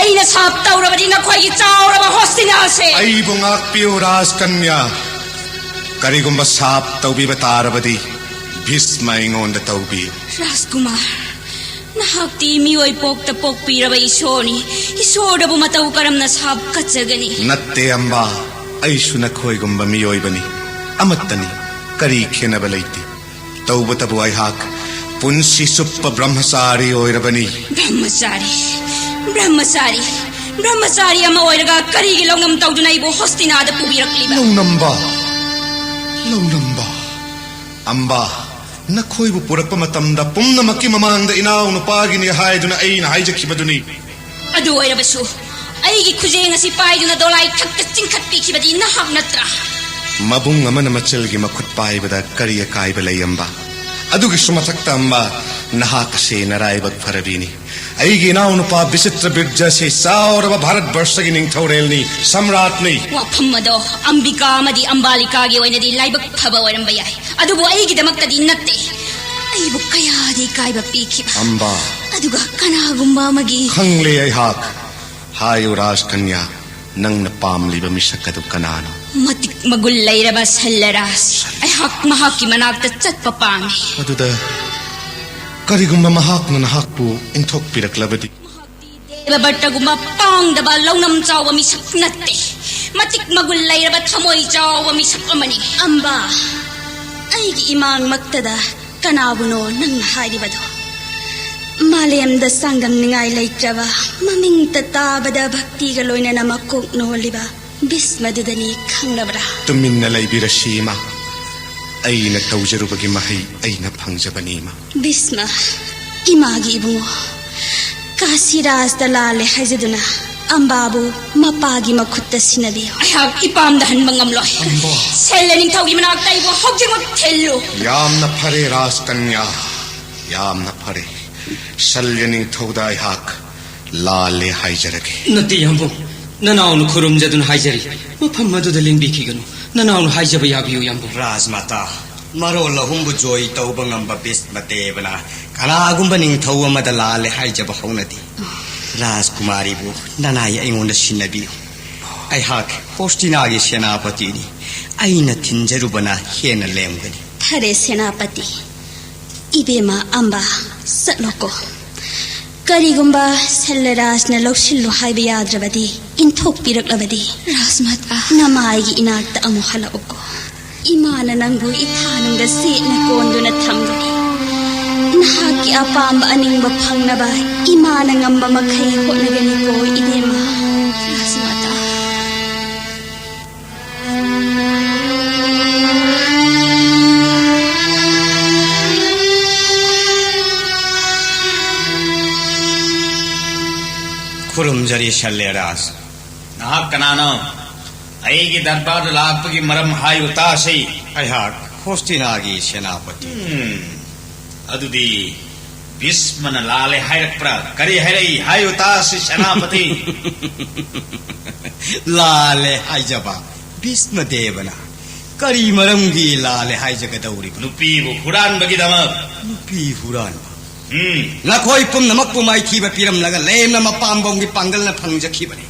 ꯑꯩꯅ ꯁꯥꯞ ꯇꯧꯔꯕꯗꯤ ꯅꯈꯣꯏꯒꯤ ꯆꯥꯎꯔꯕ ꯍꯣꯁꯇꯤꯅꯥꯁꯦ꯫ ꯑꯩꯕꯨ ꯉꯥꯛꯄꯤꯌꯨ ꯔꯥꯖꯀꯟꯌꯥ꯫ ꯀꯔꯤꯒꯨꯝꯕ ꯁꯥꯞ ꯇꯧꯕꯤꯕ ꯇꯥꯔꯕꯗꯤ ꯚꯤꯁꯃ ꯑꯩꯉꯣꯟꯗ ꯇꯧꯕꯤꯌꯨ꯫ ꯔꯥꯖꯀꯨꯃꯥꯔ, ꯅꯍꯥꯛꯇꯤ ꯃꯤꯑꯣꯏ ꯄꯣꯛꯇ ꯄꯣꯛꯄꯤꯔꯕ ꯏꯁꯣꯔꯅꯤ꯫ ꯏꯁꯣꯔꯗꯕꯨ ꯃꯇꯧ ꯀꯔꯝꯅ ꯁꯥꯞꯀꯠꯆꯒꯅꯤ? ꯅꯠꯇꯦ ꯑꯝꯕꯥ, ꯑꯩꯁꯨ ꯅꯈꯣꯏꯒꯨꯝꯕ ꯃꯤꯑꯣꯏꯕꯅꯤ, ꯑꯃꯠꯇꯅꯤ꯫ ꯀꯔꯤ ꯈꯦꯟꯅꯕ ꯂꯩꯇꯦ꯫ ꯇꯧꯕꯇꯕꯨ ꯑꯩꯍꯥꯛ ꯄꯨꯟꯁꯤ ꯆꯨꯞꯄ ꯕ꯭ꯔꯍ꯭ꯃꯆꯥꯔꯤ ꯑꯣꯏꯔꯕꯅꯤ꯫ ꯕ꯭ꯔꯍ꯭ꯃꯆꯥꯔꯤ, ꯕ꯭ꯔꯍ꯭ꯃꯆꯥꯔꯤ, ꯕ꯭ꯔꯍ꯭ꯃꯆꯥꯔꯤ ꯑꯃ ꯑꯣꯏꯔꯒ ꯀꯔꯤꯒꯤ ꯂꯧꯅꯝ ꯇꯧꯗꯨꯅ ꯑꯩꯕꯨ ꯍꯣꯁꯇꯤꯅꯥꯗ ꯄꯨꯕꯤꯔꯛꯂꯤꯕ? ꯂꯧꯅꯝꯕ, ꯂꯧꯅꯝꯕ꯫ ꯑꯝꯕꯥ, ꯅꯈꯣꯏꯕꯨ ꯄꯨꯔꯛꯄ ꯃꯇꯝꯗ ꯄꯨꯝꯅꯃꯛꯀꯤ ꯃꯃꯥꯡꯗ ꯏꯅꯥꯎ ꯅꯨꯄꯥꯒꯤꯅꯤ ꯍꯥꯏꯗꯨꯅ ꯑꯩꯅ ꯍꯥꯏꯖꯈꯤꯕꯗꯨꯅꯤ꯫ ꯑꯗꯨ ꯑꯣꯏꯔꯕꯁꯨ ꯑꯩꯒꯤ ꯈꯨꯖꯦꯡ ꯑꯁꯤ ꯄꯥꯏꯗꯨꯅ ꯗꯣꯂꯥꯏ ꯊꯛꯇ ꯆꯤꯡꯈꯠꯄꯤꯈꯤꯕꯗꯤ ꯅꯍꯥꯛ ꯅꯠꯇ꯭ꯔꯥ? ꯃꯕꯨꯡ ꯑꯃꯅ ꯃꯆꯜꯒꯤ ꯃꯈꯨꯠ ꯄꯥꯏꯕꯗ ꯀꯔꯤ ꯑꯀꯥꯏꯕ ꯂꯩ ꯑꯝꯕꯥ? ꯑꯗꯨꯒꯤꯁꯨ ꯃꯊꯛꯇ ꯑꯝꯕꯥ, ꯅꯍꯥꯛ ꯑꯁꯤ ꯅꯔꯥꯏꯕꯛ ꯐꯔꯕꯤꯅꯤ꯫ ꯑꯩꯒꯤ ꯏꯅꯥꯎꯅꯨꯄꯥ ꯕꯤꯆꯤꯇ꯭ꯔ ꯕꯤꯔꯖ ꯑꯁꯤ ꯆꯥꯎꯔꯕ ꯚꯥꯔꯠ ꯕꯔꯁꯒꯤ ꯅꯤꯡꯊꯧꯔꯦꯜꯅꯤ, ꯁꯝꯔꯥꯠꯅꯤ꯫ ꯋꯥꯐꯝ ꯑꯗꯣ ꯑꯝꯕꯤꯀꯥ ꯑꯃꯗꯤ ꯑꯝꯕꯥꯂꯤꯀꯥꯒꯤ ꯑꯣꯏꯅꯗꯤ ꯂꯥꯏꯕꯛ ꯐꯕ ꯑꯣꯏꯔꯝꯕ ꯌꯥꯏ, ꯑꯗꯨꯕꯨ ꯑꯩꯒꯤꯗꯃꯛꯇꯗꯤ ꯅꯠꯇꯦ꯫ ꯑꯩꯕꯨ ꯀꯌꯥꯗꯤ ꯏꯀꯥꯏꯕ ꯄꯤꯈꯤꯕ꯫ ꯑꯝꯕꯥ꯫ ꯑꯗꯨꯒ ꯀꯅꯥꯒꯨꯝꯕ ꯑꯃꯒꯤ ꯈꯪꯂꯦ ꯑꯩꯍꯥꯛ꯫ ꯍꯥꯏꯌꯨ ꯔꯥꯖꯀꯟꯌꯥ, ꯅꯪꯅ ꯄꯥꯝꯂꯤꯕ ꯃꯤꯁꯛ ꯑꯗꯨ ꯀꯅꯥꯅꯣ? ꯃꯇꯤꯛ ꯃꯒꯨꯟ ꯂꯩꯔꯕ ꯁꯜꯂꯔꯥꯖ꯫ ꯑꯩꯍꯥꯛ ꯃꯍꯥꯛꯀꯤ ꯃꯅꯥꯛꯇ ꯆꯠꯄ ꯄꯥꯝꯃꯤ꯫ ꯑꯗꯨꯗ ꯀꯔꯤꯒꯨꯝꯕ ꯃꯍꯥꯛꯅ ꯅꯍꯥꯛꯄꯨ ꯏꯟꯊꯣꯛꯄꯤꯔꯛꯂꯕꯗꯤ? ꯗꯦꯕꯚꯠꯇꯒꯨꯝꯕ ꯄꯥꯡꯗꯕ ꯂꯧꯅꯝ ꯆꯥꯎꯕ ꯃꯤꯁꯛ ꯅꯠꯇꯦ꯫ ꯃꯇꯤꯛ ꯃꯒꯨꯟ ꯂꯩꯔꯕ ꯊꯃꯣꯏ ꯆꯥꯎꯕ ꯃꯤꯁꯛ ꯑꯃꯅꯤ꯫ ꯑꯝꯕꯥ, ꯑꯩꯒꯤ ꯏꯃꯥꯡꯃꯛꯇꯗ ꯀꯅꯥꯕꯨꯅꯣ ꯅꯪꯅ ꯍꯥꯏꯔꯤꯕꯗꯣ? ꯃꯥꯂꯦꯝꯗ ꯆꯥꯡꯗꯝꯅꯤꯡꯉꯥꯏ ꯂꯩꯇ꯭ꯔꯕ, ꯃꯃꯤꯡꯇ ꯇꯥꯕꯗ ꯚꯛꯇꯤꯒ ꯂꯣꯏꯅꯅ ꯃꯀꯣꯛ ꯅꯣꯜꯂꯤꯕ ꯚꯤꯁꯃꯗꯨꯗꯅꯤ, ꯈꯪꯂꯕ꯭ꯔꯥ? ꯇꯨꯃꯤꯟꯅ ꯂꯩꯕꯤꯔꯁꯤ ꯏꯃꯥ, ꯑꯩꯅ ꯇꯧꯖꯔꯨꯕꯒꯤ ꯃꯍꯩ ꯑꯩꯅ ꯐꯪꯖꯕꯅꯤ ꯏꯃꯥ꯫ ꯚꯤꯁꯃ, ꯏꯃꯥꯒꯤ ꯏꯕꯨꯡꯉꯣ, ꯀꯥꯁꯤꯔꯥꯖꯇ ꯂꯥꯜꯂꯦ ꯍꯥꯏꯖꯗꯨꯅ ꯑꯝꯕꯥꯕꯨ ꯃꯄꯥꯒꯤ ꯃꯈꯨꯠꯇ ꯁꯤꯟꯅꯕꯤꯌꯨ꯫ ꯑꯩꯍꯥꯛ ꯏꯄꯥꯝꯗ ꯍꯟꯕ ꯉꯝꯂꯣꯏ꯫ ꯑꯝꯕꯥ꯫ ꯁꯦꯜꯂ ꯅꯤꯡꯊꯧꯒꯤ ꯃꯅꯥꯛꯇ ꯑꯩꯕꯨ ꯍꯧꯖꯤꯛꯃꯛ ꯊꯤꯜꯂꯨ꯫ ꯌꯥꯝꯅ ꯐꯔꯦ ꯔꯥꯖꯀꯟꯌꯥ, ꯌꯥꯝꯅ ꯐꯔꯦ꯫ ꯁꯜꯂ ꯅꯤꯡꯊꯧꯗ ꯑꯩꯍꯥꯛ ꯂꯥꯜꯂꯦ ꯍꯥꯏꯖꯔꯒꯦ꯫ ꯅꯠꯇꯦ ꯌꯥꯝꯕꯨꯡ, ꯅꯅꯥꯎꯅ ꯈꯨꯔꯨꯝꯖꯗꯨꯅ ꯍꯥꯏꯖꯔꯤ, ꯃꯐꯝ ꯑꯗꯨꯗ ꯂꯦꯡꯕꯤꯈꯤꯒꯅꯨ꯫ ꯅꯅꯥꯎꯅ ꯍꯥꯏꯖꯕ ꯌꯥꯕꯤꯌꯨ ꯌꯥꯝꯕꯨꯡ꯫ ꯔꯥꯖꯃꯥꯇꯥ, ꯃꯔꯣꯜ ꯑꯍꯨꯝꯕꯨ ꯖꯣꯏ ꯇꯧꯕ ꯉꯝꯕ ꯚꯤꯁꯃꯗꯦꯕꯅ ꯀꯅꯥꯒꯨꯝꯕ ꯅꯤꯡꯊꯧ ꯑꯃꯗ ꯂꯥꯜꯂꯦ ꯍꯥꯏꯖꯕ ꯍꯧꯅꯗꯦ꯫ ꯔꯥꯖꯀꯨꯃꯥꯔꯤꯕꯨ ꯅꯅꯥꯏ ꯑꯩꯉꯣꯟꯗ ꯁꯤꯟꯅꯕꯤꯌꯨ꯫ ꯑꯩꯍꯥꯛ ꯍꯣꯁꯇꯤꯅꯥꯒꯤ ꯁꯦꯅꯥꯄꯇꯤꯅꯤ꯫ ꯑꯩꯅ ꯊꯤꯟꯖꯔꯨꯕꯅ ꯍꯦꯟꯅ ꯂꯦꯝꯒꯅꯤ꯫ ꯐꯔꯦ ꯁꯦꯅꯥꯄꯇꯤ꯫ ꯏꯕꯦꯝꯃ ꯑꯝꯕ, ꯆꯠꯂꯣꯀꯣ꯫ ꯀꯔꯤꯒꯨꯝꯕ ꯁꯜꯂꯔꯥꯖꯅ ꯂꯧꯁꯤꯜꯂꯨ ꯍꯥꯏꯕ ꯌꯥꯗ꯭ꯔꯕꯗꯤ, ꯏꯟꯊꯣꯛꯄꯤꯔꯛꯂꯕꯗꯤ, ꯔꯥꯖꯃꯥꯇꯥ, ꯅꯃꯥꯏꯒꯤ ꯏꯅꯥꯛꯇ ꯑꯃꯨꯛ ꯍꯜꯂꯛꯎꯀꯣ꯫ ꯏꯃꯥꯅ ꯅꯪꯕꯨ ꯏꯊꯥꯅꯨꯡꯗ ꯁꯦꯠꯅ ꯀꯣꯟꯗꯨꯅ ꯊꯝꯒꯅꯤ꯫ ꯅꯍꯥꯛꯀꯤ ꯑꯄꯥꯝꯕ ꯑꯅꯤꯡꯕ ꯐꯪꯅꯕ ꯏꯃꯥꯅ ꯉꯝꯕ ꯃꯈꯩ ꯍꯣꯠꯅꯒꯅꯤꯀꯣ, ꯏꯕꯦꯝꯃ꯫ ꯔꯥꯖꯃꯥꯇꯥ꯫ ꯈꯨꯔꯨꯝꯖꯔꯤ, ꯁꯜꯂꯦꯔꯥꯖ꯫ ꯅꯍꯥꯛ ꯀꯅꯥꯅꯣ? ꯑꯩꯒꯤ ꯗꯔꯕꯥꯔꯗ ꯂꯥꯛꯄꯒꯤ ꯃꯔꯝ ꯍꯥꯏꯌꯨ ꯇꯥꯁꯤ꯫ ꯑꯩꯍꯥꯛ ꯍꯣꯁꯇꯤꯅꯥꯒꯤ ꯁꯦꯅꯥꯄꯇꯤ꯫ ꯎꯝ, ꯑꯗꯨꯗꯤ ꯚꯤꯁꯃꯅ ꯂꯥꯜꯂꯦ ꯍꯥꯏꯔꯛꯄ꯭ꯔꯥ? ꯀꯔꯤ ꯍꯥꯏꯔꯛꯏ? ꯍꯥꯏꯌꯨ ꯇꯥꯁꯤ, ꯁꯦꯅꯥꯄꯇꯤ꯫ ꯂꯥꯜꯂꯦ ꯍꯥꯏꯖꯕ ꯚꯤꯁꯃ ꯗꯦꯕꯅ ꯀꯔꯤ ꯃꯔꯝꯒꯤ ꯂꯥꯜꯂꯦ ꯍꯥꯏꯖꯒꯗꯧꯔꯤꯕꯅꯣ? ꯅꯨꯄꯤꯕꯨ ꯍꯨꯔꯥꯟꯕꯒꯤꯗꯃꯛ꯫ ꯅꯨꯄꯤ ꯍꯨꯔꯥꯟꯕ? ꯎꯝ꯫ ꯅꯈꯣꯏ ꯄꯨꯝꯅꯃꯛꯄꯨ ꯃꯥꯏꯊꯤꯕ ꯄꯤꯔꯝꯂꯒ ꯂꯦꯝꯅ ꯃꯄꯥꯝꯕꯣꯝꯒꯤ ꯄꯥꯡꯒꯜꯅ ꯐꯪꯖꯈꯤꯕꯅꯤ꯫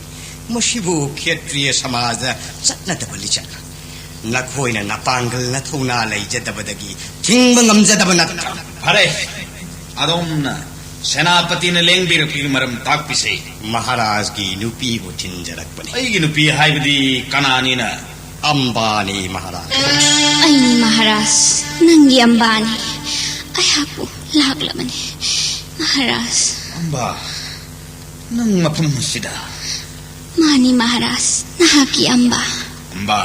ꯃꯁꯤꯕꯨ ꯈꯦꯇ꯭ꯔꯤꯌ ꯁꯃꯥꯖꯗ ꯆꯠꯅꯗꯕ ꯂꯤꯆꯠꯅꯤ꯫ ꯅꯈꯣꯏꯅ ꯅꯄꯥꯡꯒꯜ ꯅꯊꯧꯅꯥ ꯂꯩꯖꯗꯕꯗꯒꯤ ꯊꯤꯡꯕ ꯉꯝꯖꯗꯕ ꯅꯠꯇ꯭ꯔꯥ? ꯐꯔꯦ, ꯑꯗꯣꯝꯅ ꯁꯦꯅꯥꯄꯇꯤꯅ ꯂꯦꯡꯕꯤꯔꯛꯄꯒꯤ ꯃꯔꯝ ꯇꯥꯛꯄꯤꯁꯦ꯫ ꯃꯍꯥꯔꯥꯖꯒꯤ ꯅꯨꯄꯤꯕꯨ ꯊꯤꯟꯖꯔꯛꯄꯅꯤ꯫ ꯑꯩꯒꯤ ꯅꯨꯄꯤ ꯍꯥꯏꯕꯗꯤ ꯀꯅꯥꯅꯤꯅ? ꯑꯝꯕꯥꯅꯤ, ꯃꯍꯥꯔꯥꯖ꯫ ꯑꯩꯅꯤ ꯃꯍꯥꯔꯥꯖ, ꯅꯪꯒꯤ ꯑꯝꯕꯥꯅꯤ꯫ ꯑꯩꯍꯥꯛꯄꯨ ꯂꯥꯛꯂꯕꯅꯤ, ꯃꯍꯥꯔꯥꯖ꯫ ꯑꯝꯕꯥ, ꯅꯪ ꯃꯐꯝ ꯑꯁꯤꯗ? ꯃꯥꯅꯤ ꯃꯍꯥꯔꯥꯖ, ꯅꯍꯥꯛꯀꯤ ꯑꯝꯕꯥ꯫ ꯑꯝꯕꯥ,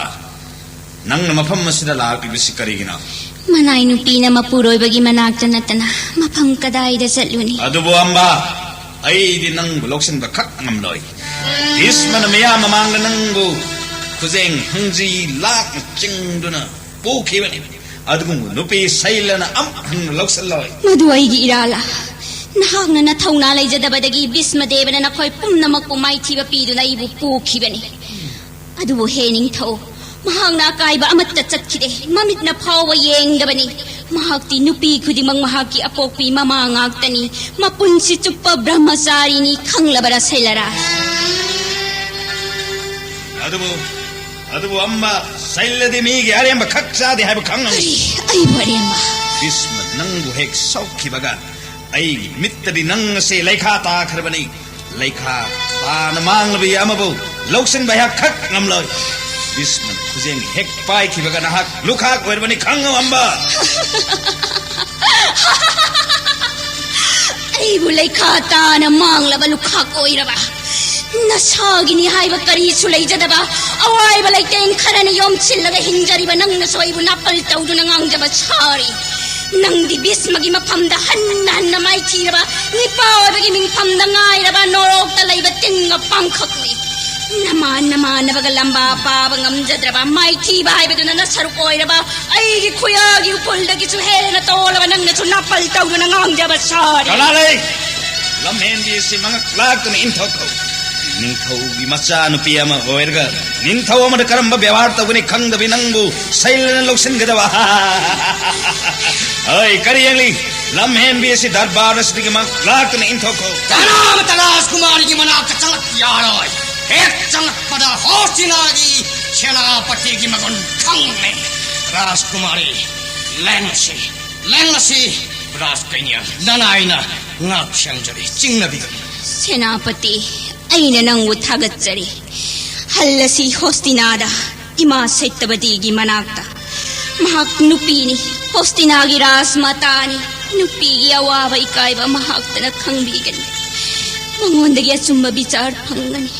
ꯅꯪꯅ ꯃꯐꯝ ꯑꯁꯤꯗ ꯂꯥꯛꯂꯤꯕꯁꯤ ꯀꯔꯤꯒꯤꯅꯣ? ꯃꯅꯥꯏ ꯅꯨꯄꯤꯅ ꯃꯄꯨꯔꯣꯏꯕꯒꯤ ꯃꯅꯥꯛꯇ ꯅꯠꯇꯅ ꯃꯐꯝ ꯀꯗꯥꯏꯗ ꯆꯠꯂꯨꯅꯤ? ꯑꯗꯨꯕꯨ ꯑꯝꯕꯥ, ꯑꯩꯗꯤ ꯅꯪꯕꯨ ꯂꯧꯁꯤꯟꯕ ꯈꯛ ꯉꯝꯂꯣꯏ꯫ ꯚꯤꯁꯃꯅ ꯃꯤꯌꯥꯝ ꯃꯃꯥꯡꯗ ꯅꯪꯕꯨ ꯈꯨꯖꯦꯡ ꯍꯪꯖꯤ ꯂꯥꯛꯅ ꯆꯤꯡꯗꯨꯅ ꯄꯨꯈꯤꯕꯅꯤ꯫ ꯑꯗꯨꯒꯨꯝꯕ ꯅꯨꯄꯤ ꯁꯩꯂꯅ ꯑꯃꯨꯛ ꯍꯟꯅ ꯂꯧꯁꯤꯜꯂꯣꯏ꯫ ꯃꯗꯨ ꯑꯩꯒꯤ ꯏꯔꯥꯜꯂ? ꯅꯍꯥꯛꯅ ꯅꯊꯧꯅꯥ ꯂꯩꯖꯗꯕꯗꯒꯤ ꯚꯤꯁꯃꯗꯦꯕꯅ ꯅꯈꯣꯏ ꯄꯨꯝꯅꯃꯛꯄꯨ ꯃꯥꯏꯊꯤꯕ ꯄꯤꯗꯨꯅ ꯑꯩꯕꯨ ꯄꯨꯈꯤꯕꯅꯤ꯫ ꯑꯗꯨꯕꯨ ꯍꯦ ꯅꯤꯡꯊꯧ, ꯃꯍꯥꯛꯅ ꯑꯀꯥꯏꯕ ꯑꯃꯠꯇ ꯆꯠꯈꯤꯗꯦ꯫ ꯃꯃꯤꯠꯅ ꯐꯥꯎꯕ ꯌꯦꯡꯗꯕꯅꯤ꯫ ꯃꯍꯥꯛꯇꯤ ꯅꯨꯄꯤ ꯈꯨꯗꯤꯡꯃꯛ ꯃꯍꯥꯛꯀꯤ ꯑꯄꯣꯛꯄꯤ ꯃꯃꯥ ꯉꯥꯛꯇꯅꯤ꯫ ꯃꯄꯨꯟꯁꯤ ꯆꯨꯞꯄ ꯕ꯭ꯔꯍ꯭ꯃꯆꯥꯔꯤꯅꯤ, ꯈꯪꯂꯕꯔꯥ ꯁꯩꯂꯔꯥ? ꯑꯗꯨꯕꯨ, ꯑꯗꯨꯕꯨ ꯑꯝꯕ, ꯁꯩꯂꯗꯤ ꯃꯤꯒꯤ ꯑꯔꯦꯝꯕ ꯈꯛ ꯆꯥꯗꯦ ꯍꯥꯏꯕ ꯈꯪꯉꯝꯃꯤ꯫ ꯀꯔꯤ? ꯑꯩꯕꯨ ꯑꯔꯦꯝꯕ? ꯚꯤꯁꯃ ꯅꯪꯕꯨ ꯍꯦꯛ ꯁꯣꯛꯈꯤꯕꯒ ꯑꯩꯒꯤ ꯃꯤꯠꯇꯗꯤ ꯅꯪ ꯑꯁꯤ ꯂꯩꯈꯥ ꯇꯥꯈ꯭ꯔꯕꯅꯤ꯫ ꯂꯩꯈꯥ ꯇꯥꯅ ꯃꯥꯡꯂꯕ ꯑꯃꯕꯨ ꯂꯧꯁꯤꯟꯕ ꯑꯩꯍꯥꯛ ꯈꯛ ꯉꯝꯂꯣꯏ꯫ ꯕꯤꯁꯃꯟ ꯈꯨꯖꯦꯡ ꯍꯦꯛ ꯄꯥꯏꯈꯤꯕꯒ ꯅꯍꯥꯛ ꯂꯨꯈꯥꯛ ꯑꯣꯏꯔꯕꯅꯤ, ꯈꯪꯉꯨ ꯑꯝꯕ꯫ ꯑꯩꯕꯨ ꯂꯩꯈꯥ ꯇꯥꯅ ꯃꯥꯡꯂꯕ ꯂꯨꯈꯥꯛ ꯑꯣꯏꯔꯕ? ꯅꯁꯥꯒꯤꯅꯤ ꯍꯥꯏꯕ ꯀꯔꯤꯁꯨ ꯂꯩꯖꯗꯕ, ꯑꯋꯥꯏꯕ ꯂꯩꯇꯦꯡ ꯈꯔꯅ ꯌꯣꯝꯁꯤꯜꯂꯒ ꯍꯤꯡꯖꯔꯤꯕ ꯅꯪꯅꯁꯨ ꯑꯩꯕꯨ ꯅꯥꯄꯜ ꯇꯧꯗꯨꯅ ꯉꯥꯡꯖꯕ ꯁꯥꯔꯤ꯫ ꯅꯪꯗꯤ ꯚꯤꯁꯃꯒꯤ ꯃꯐꯝꯗ ꯍꯟꯅ ꯍꯟꯅ ꯃꯥꯏꯊꯤꯔꯕ, ꯅꯤꯄꯥ ꯑꯣꯏꯕꯒꯤ ꯃꯤꯡꯐꯝꯗ ꯉꯥꯏꯔꯕ ꯅꯣꯔꯣꯛꯇ ꯂꯩꯕ ꯇꯤꯟ ꯃꯄꯥꯡꯈꯛꯅꯤ꯫ ꯅꯃꯥꯟ ꯅꯃꯥꯟꯅꯕꯒ ꯂꯝꯕꯥ ꯄꯥꯕ ꯉꯝꯖꯗ꯭ꯔꯕ, ꯃꯥꯏꯊꯤꯕ ꯍꯥꯏꯕꯗꯨꯅ ꯅꯁꯔꯨꯛ ꯑꯣꯏꯔꯕ, ꯑꯩꯒꯤ ꯈꯨꯌꯥꯒꯤ ꯎꯐꯨꯜꯗꯒꯤꯁꯨ ꯍꯦꯟꯅ ꯇꯣꯜꯂꯕ ꯅꯪꯅꯁꯨ ꯅꯥꯄꯜ ꯇꯧꯗꯨꯅ ꯉꯥꯡꯖꯕ ꯁꯥꯔꯤ꯫ ꯀꯂꯥ ꯂꯩ! ꯂꯝꯍꯦꯟꯕꯤ ꯑꯁꯤ ꯃꯉꯛ ꯂꯥꯛꯇꯨꯅ ꯏꯟꯊꯣꯛꯈꯣ꯫ ꯅꯤꯡꯊꯧꯒꯤ ꯃꯆꯥꯅꯨꯄꯤ ꯑꯃ ꯑꯣꯏꯔꯒ ꯅꯤꯡꯊꯧ ꯑꯃꯗ ꯀꯔꯝꯕ ꯕꯦꯕꯥꯔ ꯇꯧꯒꯅꯤ ꯈꯪꯗꯕꯤ ꯅꯪꯕꯨ ꯁꯩꯂꯅ ꯂꯧꯁꯤꯟꯒꯗꯕ? ꯍꯣꯏ, ꯀꯔꯤ ꯌꯦꯡꯂꯤ? ꯂꯝꯍꯦꯟꯕꯤ ꯑꯁꯤ ꯗꯔꯕꯥꯔ ꯑꯁꯤꯗꯒꯤ ꯃꯉꯛ ꯂꯥꯛꯇꯨꯅ ꯏꯟꯊꯣꯛꯈꯣ꯫ ꯀꯅꯥꯃꯠꯇ ꯔꯥꯖꯀꯨꯃꯥꯔꯤꯒꯤ ꯃꯅꯥꯛꯇ ꯆꯪꯂꯛꯄ ꯌꯥꯔꯣꯏ꯫ ꯍꯦꯛ ꯆꯪꯂꯛꯄꯗ ꯍꯣꯁꯇꯤꯅꯥꯒꯤ ꯁꯦꯅꯥꯄꯇꯤꯒꯤ ꯃꯒꯨꯟ ꯈꯪꯂꯦ꯫ ꯔꯥꯖꯀꯨꯃꯥꯔꯤ, ꯂꯦꯡꯂꯁꯤ, ꯂꯦꯡꯂꯁꯤ꯫ ꯔꯥꯖꯀꯩꯅ ꯅꯅꯥꯏꯅ ꯉꯥꯛ ꯁꯦꯟꯖꯔꯤ, ꯆꯤꯡꯅꯕꯤꯒꯅꯨ꯫ ꯁꯦꯅꯥꯄꯇꯤ, ꯑꯩꯅ ꯅꯪꯕꯨ ꯊꯥꯒꯠꯆꯔꯤ꯫ ꯍꯜꯂꯁꯤ ꯍꯣꯁꯇꯤꯅꯥꯗ, ꯏꯃꯥ ꯁꯩꯇꯕꯇꯤꯒꯤ ꯃꯅꯥꯛꯇ꯫ ꯃꯍꯥꯛ ꯅꯨꯄꯤꯅꯤ, ꯍꯣꯁꯇꯤꯅꯥꯒꯤ ꯔꯥꯖꯃꯥꯇꯥꯅꯤ꯫ ꯅꯨꯄꯤꯒꯤ ꯑꯋꯥꯕ ꯏꯀꯥꯏꯕ ꯃꯍꯥꯛꯇꯅ ꯈꯪꯕꯤꯒꯅꯤ꯫ ꯃꯉꯣꯟꯗꯒꯤ ꯑꯆꯨꯝꯕ ꯕꯤꯆꯥꯔ ꯐꯪꯒꯅꯤ꯫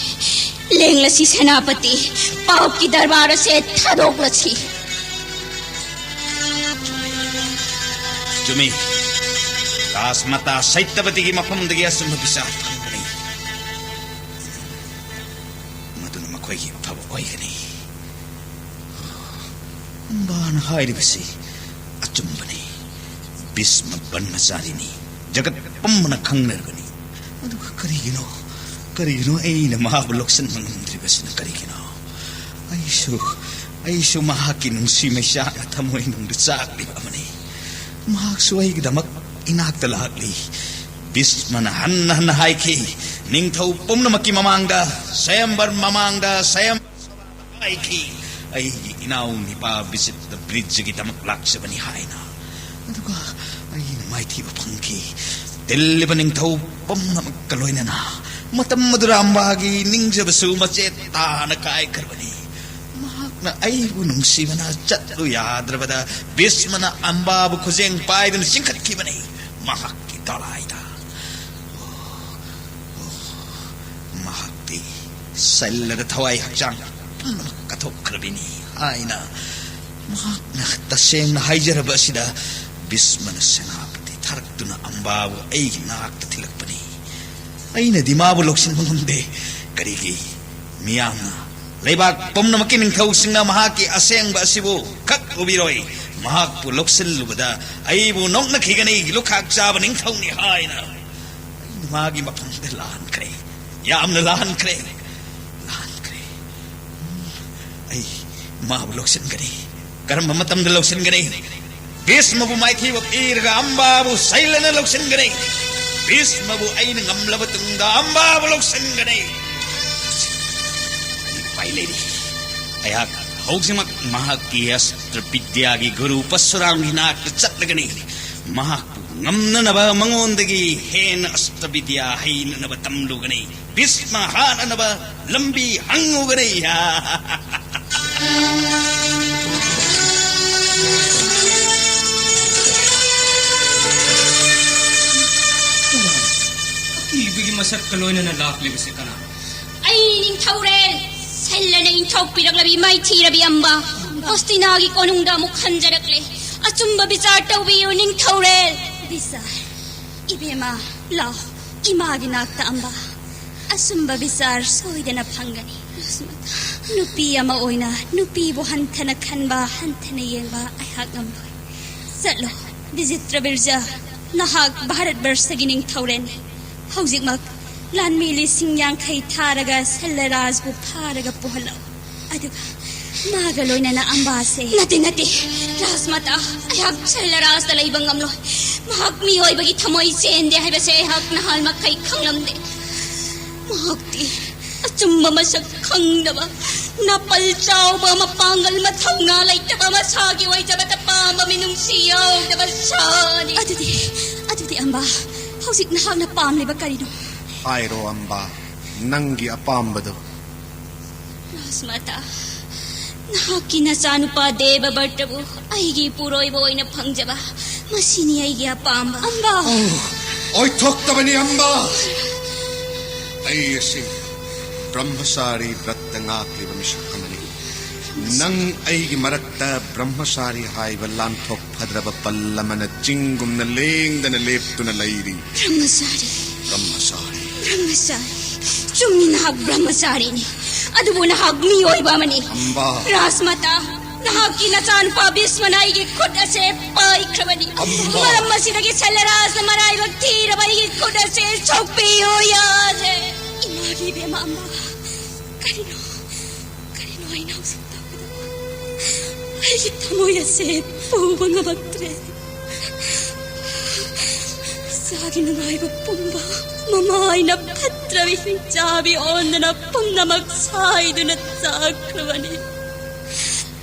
ꯂꯦꯡꯂꯁꯤ ꯁꯦꯅꯥꯄꯇꯤ, ꯄꯥꯞꯀꯤ ꯗꯔꯕꯥꯔ ꯑꯁꯦ ꯊꯥꯗꯣꯛꯂꯁꯤ꯫ ꯆꯨꯝꯃꯤ꯫ ꯔꯥꯖꯃꯥꯇꯥ ꯁꯩꯇꯕꯇꯤꯒꯤ ꯃꯐꯝꯗꯒꯤ ꯑꯆꯨꯝꯕ ꯕꯤꯆꯥꯔ ꯐꯪꯒꯅꯤ꯫ ꯃꯗꯨꯅ ꯃꯈꯣꯏꯒꯤ ꯑꯐꯕ ꯑꯣꯏꯒꯅꯤ꯫ ꯑꯝꯕꯥꯅ ꯍꯥꯏꯔꯤꯕꯁꯤ ꯑꯆꯨꯝꯕꯅꯤ꯫ ꯚꯤꯁꯃ ꯕ꯭ꯔꯍ꯭ꯃꯆꯥꯔꯤꯅꯤ꯫ ꯖꯒꯠ ꯄꯨꯝꯕꯅ ꯈꯪꯅꯔꯕꯅꯤ꯫ ꯑꯗꯨꯒ ꯀꯔꯤꯒꯤꯅꯣ, ꯀꯔꯤꯒꯤꯅꯣ ꯑꯩꯅ ꯃꯍꯥꯛꯄꯨ ꯂꯧꯁꯤꯟꯕ ꯉꯝꯗ꯭ꯔꯤꯕꯁꯤꯅ ꯀꯔꯤꯒꯤꯅꯣ? ꯑꯩꯁꯨ, ꯑꯩꯁꯨ ꯃꯍꯥꯛꯀꯤ ꯅꯨꯡꯁꯤ ꯃꯩꯆꯥꯛꯅ ꯊꯃꯣꯏꯅꯨꯡꯗ ꯆꯥꯛꯂꯤꯕ ꯑꯃꯅꯤ꯫ ꯃꯍꯥꯛꯁꯨ ꯑꯩꯒꯤꯗꯃꯛ ꯏꯅꯥꯛꯇ ꯂꯥꯛꯂꯤ꯫ ꯚꯤꯁꯃꯅ ꯍꯟꯅ ꯍꯟꯅ ꯍꯥꯏꯈꯤ, ꯅꯤꯡꯊꯧ ꯄꯨꯝꯅꯃꯛꯀꯤ ꯃꯃꯥꯡꯗ, ꯁ꯭ꯋꯌꯝꯕꯔ ꯃꯃꯥꯡꯗ, ꯁ꯭ꯋꯌꯝ ꯍꯥꯏꯈꯤ, ꯑꯩꯒꯤ ꯏꯅꯥꯎ ꯅꯤꯄꯥ ꯕꯤꯆꯤꯇ꯭ꯔ ꯕ꯭ꯔꯤꯖꯒꯤꯗꯃꯛ ꯂꯥꯛꯆꯕꯅꯤ ꯍꯥꯏꯅ꯫ ꯑꯗꯨꯒ ꯑꯩꯅ ꯃꯥꯏꯊꯤꯕ ꯐꯪꯈꯤ꯫ ꯇꯤꯜꯂꯤꯕ ꯅꯤꯡꯊꯧ ꯄꯨꯝꯅꯃꯛꯀ ꯂꯣꯏꯅꯅ ꯃꯇꯝ ꯑꯗꯨꯗ ꯑꯝꯕꯥꯒꯤ ꯅꯤꯡꯖꯕꯁꯨ ꯃꯆꯦꯠ ꯇꯥꯅ ꯀꯥꯏꯈ꯭ꯔꯕꯅꯤ꯫ ꯃꯍꯥꯛꯅ ꯑꯩꯕꯨ ꯅꯨꯡꯁꯤꯕꯅ ꯆꯠꯂꯨ ꯌꯥꯗ꯭ꯔꯕꯗ ꯚꯤꯁꯃꯅ ꯑꯝꯕꯥꯕꯨ ꯈꯨꯖꯦꯡ ꯄꯥꯏꯗꯨꯅ ꯆꯤꯡꯈꯠꯈꯤꯕꯅꯤ꯫ ꯃꯍꯥꯛꯀꯤ ꯗꯂꯥꯏꯗ꯫ ꯑꯣ, ꯑꯣ, ꯃꯍꯥꯛꯇꯤ ꯁꯜꯂꯗ ꯊꯋꯥꯏ ꯍꯛꯆꯥꯡ ꯄꯨꯝꯅꯃꯛ ꯀꯠꯊꯣꯛꯈ꯭ꯔꯕꯤꯅꯤ ꯍꯥꯏꯅ ꯃꯍꯥꯛꯅ ꯇꯁꯦꯡꯅ ꯍꯥꯏꯖꯔꯕ ꯑꯁꯤꯗ ꯚꯤꯁꯃꯅ ꯁꯦꯅꯥꯄꯇꯤ ꯊꯥꯔꯛꯇꯨꯅ ꯑꯝꯕꯥꯕꯨ ꯑꯩꯒꯤ ꯅꯥꯛꯇ ꯊꯤꯜꯂꯛꯄꯅꯤ꯫ ꯑꯩꯅꯗꯤ ꯃꯥꯕꯨ ꯂꯧꯁꯤꯟꯕ ꯉꯝꯗꯦ꯫ ꯀꯔꯤꯒꯤ? ꯃꯤꯌꯥꯝꯅ, ꯂꯩꯕꯥꯛ ꯄꯨꯝꯅꯃꯛꯀꯤ ꯅꯤꯡꯊꯧꯁꯤꯡꯅ ꯃꯍꯥꯛꯀꯤ ꯑꯁꯦꯡꯕ ꯑꯁꯤꯕꯨ ꯈꯛ ꯎꯕꯤꯔꯣꯏ꯫ ꯃꯍꯥꯛꯄꯨ ꯂꯧꯁꯤꯜꯂꯨꯕꯗ ꯑꯩꯕꯨ ꯅꯣꯛꯅꯈꯤꯒꯅꯤ, ꯂꯨꯈꯥꯛ ꯆꯥꯕ ꯅꯤꯡꯊꯧꯅꯤ ꯍꯥꯏꯅ꯫ ꯑꯩꯅ ꯃꯥꯒꯤ ꯃꯐꯝꯗ ꯂꯥꯟꯈ꯭ꯔꯦ, ꯌꯥꯝꯅ ꯂꯥꯟꯈ꯭ꯔꯦ, ꯂꯥꯟꯈ꯭ꯔꯦ꯫ ꯑꯩ ꯃꯥꯕꯨ ꯂꯧꯁꯤꯟꯒꯅꯤ꯫ ꯀꯔꯝꯕ ꯃꯇꯝꯗ ꯂꯧꯁꯤꯟꯒꯅꯤ? ꯚꯤꯁꯃꯕꯨ ꯃꯥꯏꯊꯤꯕ ꯄꯤꯔꯒ ꯑꯝꯕꯥꯕꯨ ꯁꯩꯂꯅ ꯂꯧꯁꯤꯟꯒꯅꯤ꯫ ꯚꯤꯁꯃꯕꯨ ꯑꯩꯅ ꯉꯝꯂꯕ ꯇꯨꯡꯗ ꯑꯝꯕꯥꯕꯨ ꯂꯧꯁꯤꯟꯒꯅꯤ꯫ ꯀꯔꯤ ꯎꯄꯥꯏ ꯂꯩꯔꯤ? ꯑꯩꯍꯥꯛ ꯍꯧꯖꯤꯛꯃꯛ ꯃꯍꯥꯛꯀꯤ ꯑꯁꯇ꯭ꯔ ꯕꯤꯗ꯭ꯌꯥꯒꯤ ꯒꯨꯔꯨ ꯄꯔꯁꯨꯔꯥꯝꯒꯤ ꯅꯥꯛꯇ ꯆꯠꯂꯒꯅꯤ꯫ ꯃꯍꯥꯛꯄꯨ ꯉꯝꯅꯅꯕ, ꯃꯉꯣꯟꯗꯒꯤ ꯍꯦꯟꯅ ꯑꯁꯇ꯭ꯔ ꯕꯤꯗ꯭ꯌꯥ ꯍꯩꯅꯅꯕ ꯇꯝꯂꯨꯒꯅꯤ꯫ ꯚꯤꯁꯃ ꯍꯥꯠꯅꯅꯕ ꯂꯝꯕꯤ ꯍꯪꯉꯨꯒꯅꯤ꯫ ꯑꯀꯤꯕꯒꯤ ꯃꯁꯛꯀ ꯂꯣꯏꯅꯅ ꯂꯥꯛꯂꯤꯕꯁꯤ ꯀꯅꯥꯅꯣ? ꯑꯩ ꯅꯤꯡꯊꯧꯔꯦꯜ, ꯁꯜꯂꯅ ꯏꯟꯊꯣꯛꯄꯤꯔꯛꯂꯕꯤ ꯃꯥꯏꯊꯤꯔꯕꯤ ꯑꯝꯕ, ꯍꯣꯁꯇꯤꯅꯥꯒꯤ ꯀꯣꯅꯨꯡꯗ ꯑꯃꯨꯛ ꯍꯟꯖꯔꯛꯂꯦ꯫ ꯑꯆꯨꯝꯕ ꯕꯤꯆꯥꯔ ꯇꯧꯕꯤꯌꯨ ꯅꯤꯡꯊꯧꯔꯦꯜ꯫ ꯕꯤꯆꯥꯔ? ꯏꯕꯦꯝꯃ, ꯂꯥꯎ, ꯏꯃꯥꯒꯤ ꯅꯥꯛꯇ ꯑꯝꯕ꯫ ꯑꯆꯨꯝꯕ ꯕꯤꯆꯥꯔ ꯁꯣꯏꯗꯅ ꯐꯪꯒꯅꯤ꯫ ꯅꯨꯄꯤ ꯑꯃ ꯑꯣꯏꯅ ꯅꯨꯄꯤꯕꯨ ꯍꯟꯊꯅ ꯈꯟꯕ, ꯍꯟꯊꯅ ꯌꯦꯡꯕ ꯑꯩꯍꯥꯛ ꯉꯝꯂꯣꯏ꯫ ꯆꯠꯂꯣ, ꯕꯤꯖꯤꯇ꯭ꯔ ꯕꯤꯔꯖꯥ, ꯅꯍꯥꯛ ꯚꯥꯔꯠ ꯕꯔꯁꯒꯤ ꯅꯤꯡꯊꯧꯔꯦꯜꯅꯤ꯫ ꯍꯧꯖꯤꯛꯃꯛ ꯂꯥꯟꯃꯤ ꯂꯤꯁꯤꯡ ꯌꯥꯡꯈꯩ ꯊꯥꯔꯒ ꯁꯜꯂꯔꯥꯖꯕꯨ ꯐꯥꯔꯒ ꯄꯨꯍꯜꯂꯛꯎ꯫ ꯑꯗꯨꯒ ꯃꯥꯒ ꯂꯣꯏꯅꯅ ꯑꯝꯕꯥꯁꯦ꯫ ꯅꯠꯇꯦ, ꯅꯠꯇꯦ, ꯔꯥꯖꯃꯥꯇꯥ, ꯑꯩꯍꯥꯛ ꯁꯜꯂꯔꯥꯖꯇ ꯂꯩꯕ ꯉꯝꯂꯣꯏ꯫ ꯃꯍꯥꯛ ꯃꯤꯑꯣꯏꯕꯒꯤ ꯊꯃꯣꯏ ꯆꯦꯟꯗꯦ ꯍꯥꯏꯕꯁꯦ ꯑꯩꯍꯥꯛ ꯅꯍꯥꯟꯃꯈꯩ ꯈꯪꯂꯝꯗꯦ꯫ ꯃꯍꯥꯛꯇꯤ ꯑꯆꯨꯝꯕ ꯃꯁꯛ ꯈꯪꯗꯕ, ꯅꯥꯄꯜ ꯆꯥꯎꯕ, ꯃꯄꯥꯡꯒꯜ ꯃꯊꯧꯅꯥ ꯂꯩꯇꯕ, ꯃꯁꯥꯒꯤ ꯑꯣꯏꯖꯕꯇ ꯄꯥꯝꯕ, ꯃꯤꯅꯨꯡꯁꯤ ꯌꯥꯎꯗꯕ ꯁꯥꯅꯤ꯫ ꯑꯗꯨꯗꯤ, ꯑꯗꯨꯗꯤ ꯑꯝꯕꯥ, ꯍꯧꯖꯤꯛ ꯅꯍꯥꯛꯅ ꯄꯥꯝꯂꯤꯕ ꯀꯔꯤꯅꯣ? ꯍꯥꯏꯔꯣ ꯑꯝꯕꯥ, ꯅꯪꯒꯤ ꯑꯄꯥꯝꯕꯗꯨ꯫ ꯔꯥꯖꯃꯥꯇꯥ, ꯅꯍꯥꯛꯀꯤ ꯅꯆꯥꯅꯨꯄꯥ ꯗꯦꯕꯕ꯭ꯔꯇꯕꯨ ꯑꯩꯒꯤ ꯏꯄꯨꯔꯣꯏꯕ ꯑꯣꯏꯅ ꯐꯪꯖꯕ, ꯃꯁꯤꯅꯤ ꯑꯩꯒꯤ ꯑꯄꯥꯝꯕ꯫ ꯑꯝꯕꯥ! ꯑꯣ, ꯑꯣꯏꯊꯣꯛꯇꯕꯅꯤ ꯑꯝꯕꯥ꯫ ꯑꯩ ꯑꯁꯤ ꯕ꯭ꯔꯍ꯭ꯃꯆꯥꯔꯤ ꯕ꯭ꯔꯠꯇ ꯉꯥꯛꯂꯤꯕ ꯃꯤꯁꯛ ꯑꯃꯅꯤ꯫ ꯅꯪ ꯑꯩꯒꯤ ꯃꯔꯛꯇ ꯕ꯭ꯔꯍ꯭ꯃꯆꯥꯔꯤ ꯍꯥꯏꯕ ꯂꯥꯟꯊꯣꯛ ꯐꯗ꯭ꯔꯕ ꯄꯜ ꯑꯃꯅ ꯆꯤꯡꯒꯨꯝꯅ ꯂꯦꯡꯗꯅ ꯂꯦꯞꯇꯨꯅ ꯂꯩꯔꯤ꯫ ꯕ꯭ꯔꯍ꯭ꯃꯆꯥꯔꯤ꯫ ꯕ꯭ꯔꯍ꯭ꯃꯆꯥꯔꯤ꯫ ꯕ꯭ꯔꯍ꯭ꯃꯆꯥꯔꯤ꯫ ꯆꯨꯝꯃꯤ, ꯅꯍꯥꯛ ꯕ꯭ꯔꯍ꯭ꯃꯆꯥꯔꯤꯅꯤ꯫ ꯑꯗꯨꯕꯨ ꯅꯍꯥꯛ ꯃꯤꯑꯣꯏꯕ ꯑꯃꯅꯤ꯫ ꯑꯝꯕꯥ꯫ ꯔꯥꯖꯃꯥꯇꯥ, ꯅꯍꯥꯛꯀꯤ ꯅꯆꯥꯅꯨꯄꯥ ꯚꯤꯁꯃꯅ ꯑꯩꯒꯤ ꯈꯨꯠ ꯑꯁꯦ ꯄꯥꯏꯈ꯭ꯔꯕꯅꯤ꯫ ꯑꯝꯕꯥ꯫ ꯃꯔꯝ ꯑꯁꯤꯗꯒꯤ ꯁꯦꯂꯔꯥꯖꯅ ꯃꯔꯥꯏꯕꯛ ꯊꯤꯔꯕ ꯑꯩꯒꯤ ꯈꯨꯠ ꯑꯁꯦ ꯁꯣꯛꯄꯤꯌꯨ ꯌꯥꯗꯦ꯫ ꯏꯃꯥꯒꯤ ꯏꯕꯦꯝꯃ ꯑꯝꯕꯥ, ꯀꯔꯤꯅꯣ? ꯀꯔꯤꯅꯣ ꯑꯩꯅ ꯍꯧꯖꯤꯛ ꯇꯧꯒꯗꯕ? ꯑꯩꯒꯤ ꯊꯃꯣꯏ ꯑꯁꯦ ꯄꯨꯕ ꯉꯝꯃꯛꯇ꯭ꯔꯦ꯫ ꯏꯆꯥꯒꯤ ꯅꯨꯡꯉꯥꯏꯕ ꯄꯨꯝꯕ ꯃꯃꯥꯏꯅ ꯐꯠꯇ꯭ꯔꯕꯤ ꯍꯤꯡꯆꯥꯕꯤ ꯑꯣꯟꯗꯅ ꯄꯨꯝꯅꯃꯛ ꯁꯥꯏꯗꯨꯅ ꯆꯥꯈ꯭ꯔꯕꯅꯤ꯫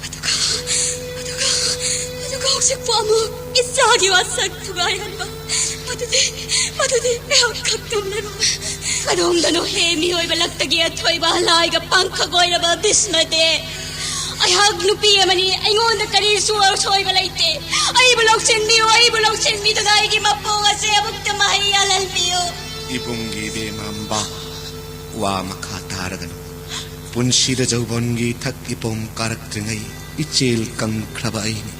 ꯑꯗꯨꯒ, ꯑꯗꯨꯒ, ꯑꯗꯨꯒ ꯍꯧꯖꯤꯛꯄꯨ ꯑꯃꯨꯛ ꯏꯆꯥꯒꯤ ꯋꯥꯁꯛ ꯊꯨꯒꯥꯏꯍꯟꯕ꯫ ꯃꯗꯨꯗꯤ, ꯃꯗꯨꯗꯤ ꯑꯩꯍꯥꯛ ꯈꯛꯇꯪꯅꯔꯣꯏ꯫ ꯀꯗꯣꯝꯗꯅꯣ ꯍꯦ ꯃꯤꯑꯣꯏꯕ ꯂꯛꯇꯒꯤ ꯑꯊꯣꯏꯕ ꯂꯥꯏꯒ ꯄꯥꯡꯈꯛ ꯑꯣꯏꯔꯕ ꯚꯤꯁꯃꯗꯦ? ꯑꯩꯍꯥꯛ ꯅꯨꯄꯤ ꯑꯃꯅꯤ, ꯑꯩꯉꯣꯟꯗ ꯀꯔꯤꯁꯨ ꯑꯁꯣꯏꯕ ꯂꯩꯇꯦ꯫ ꯑꯩꯕꯨ ꯂꯧꯁꯤꯟꯕꯤꯌꯨ, ꯑꯩꯕꯨ ꯂꯧꯁꯤꯟꯕꯤꯗꯨꯅ ꯑꯩꯒꯤ ꯃꯄꯣꯛ ꯑꯁꯦ ꯑꯃꯨꯛꯇ ꯃꯍꯩ ꯌꯥꯜꯍꯟꯕꯤꯌꯨ꯫ ꯏꯕꯨꯡꯒꯤ ꯏꯕꯦꯝꯃ ꯑꯝꯕꯥ, ꯋꯥ ꯃꯈꯥ ꯇꯥꯔꯒꯅꯨ꯫ ꯄꯨꯟꯁꯤꯗ ꯖꯧꯕꯣꯟꯒꯤ ꯏꯊꯛ ꯏꯄꯣꯝ ꯀꯥꯔꯛꯇ꯭ꯔꯤꯉꯩ ꯏꯆꯦꯜ ꯀꯪꯈ꯭ꯔꯕ ꯑꯩꯅꯤ꯫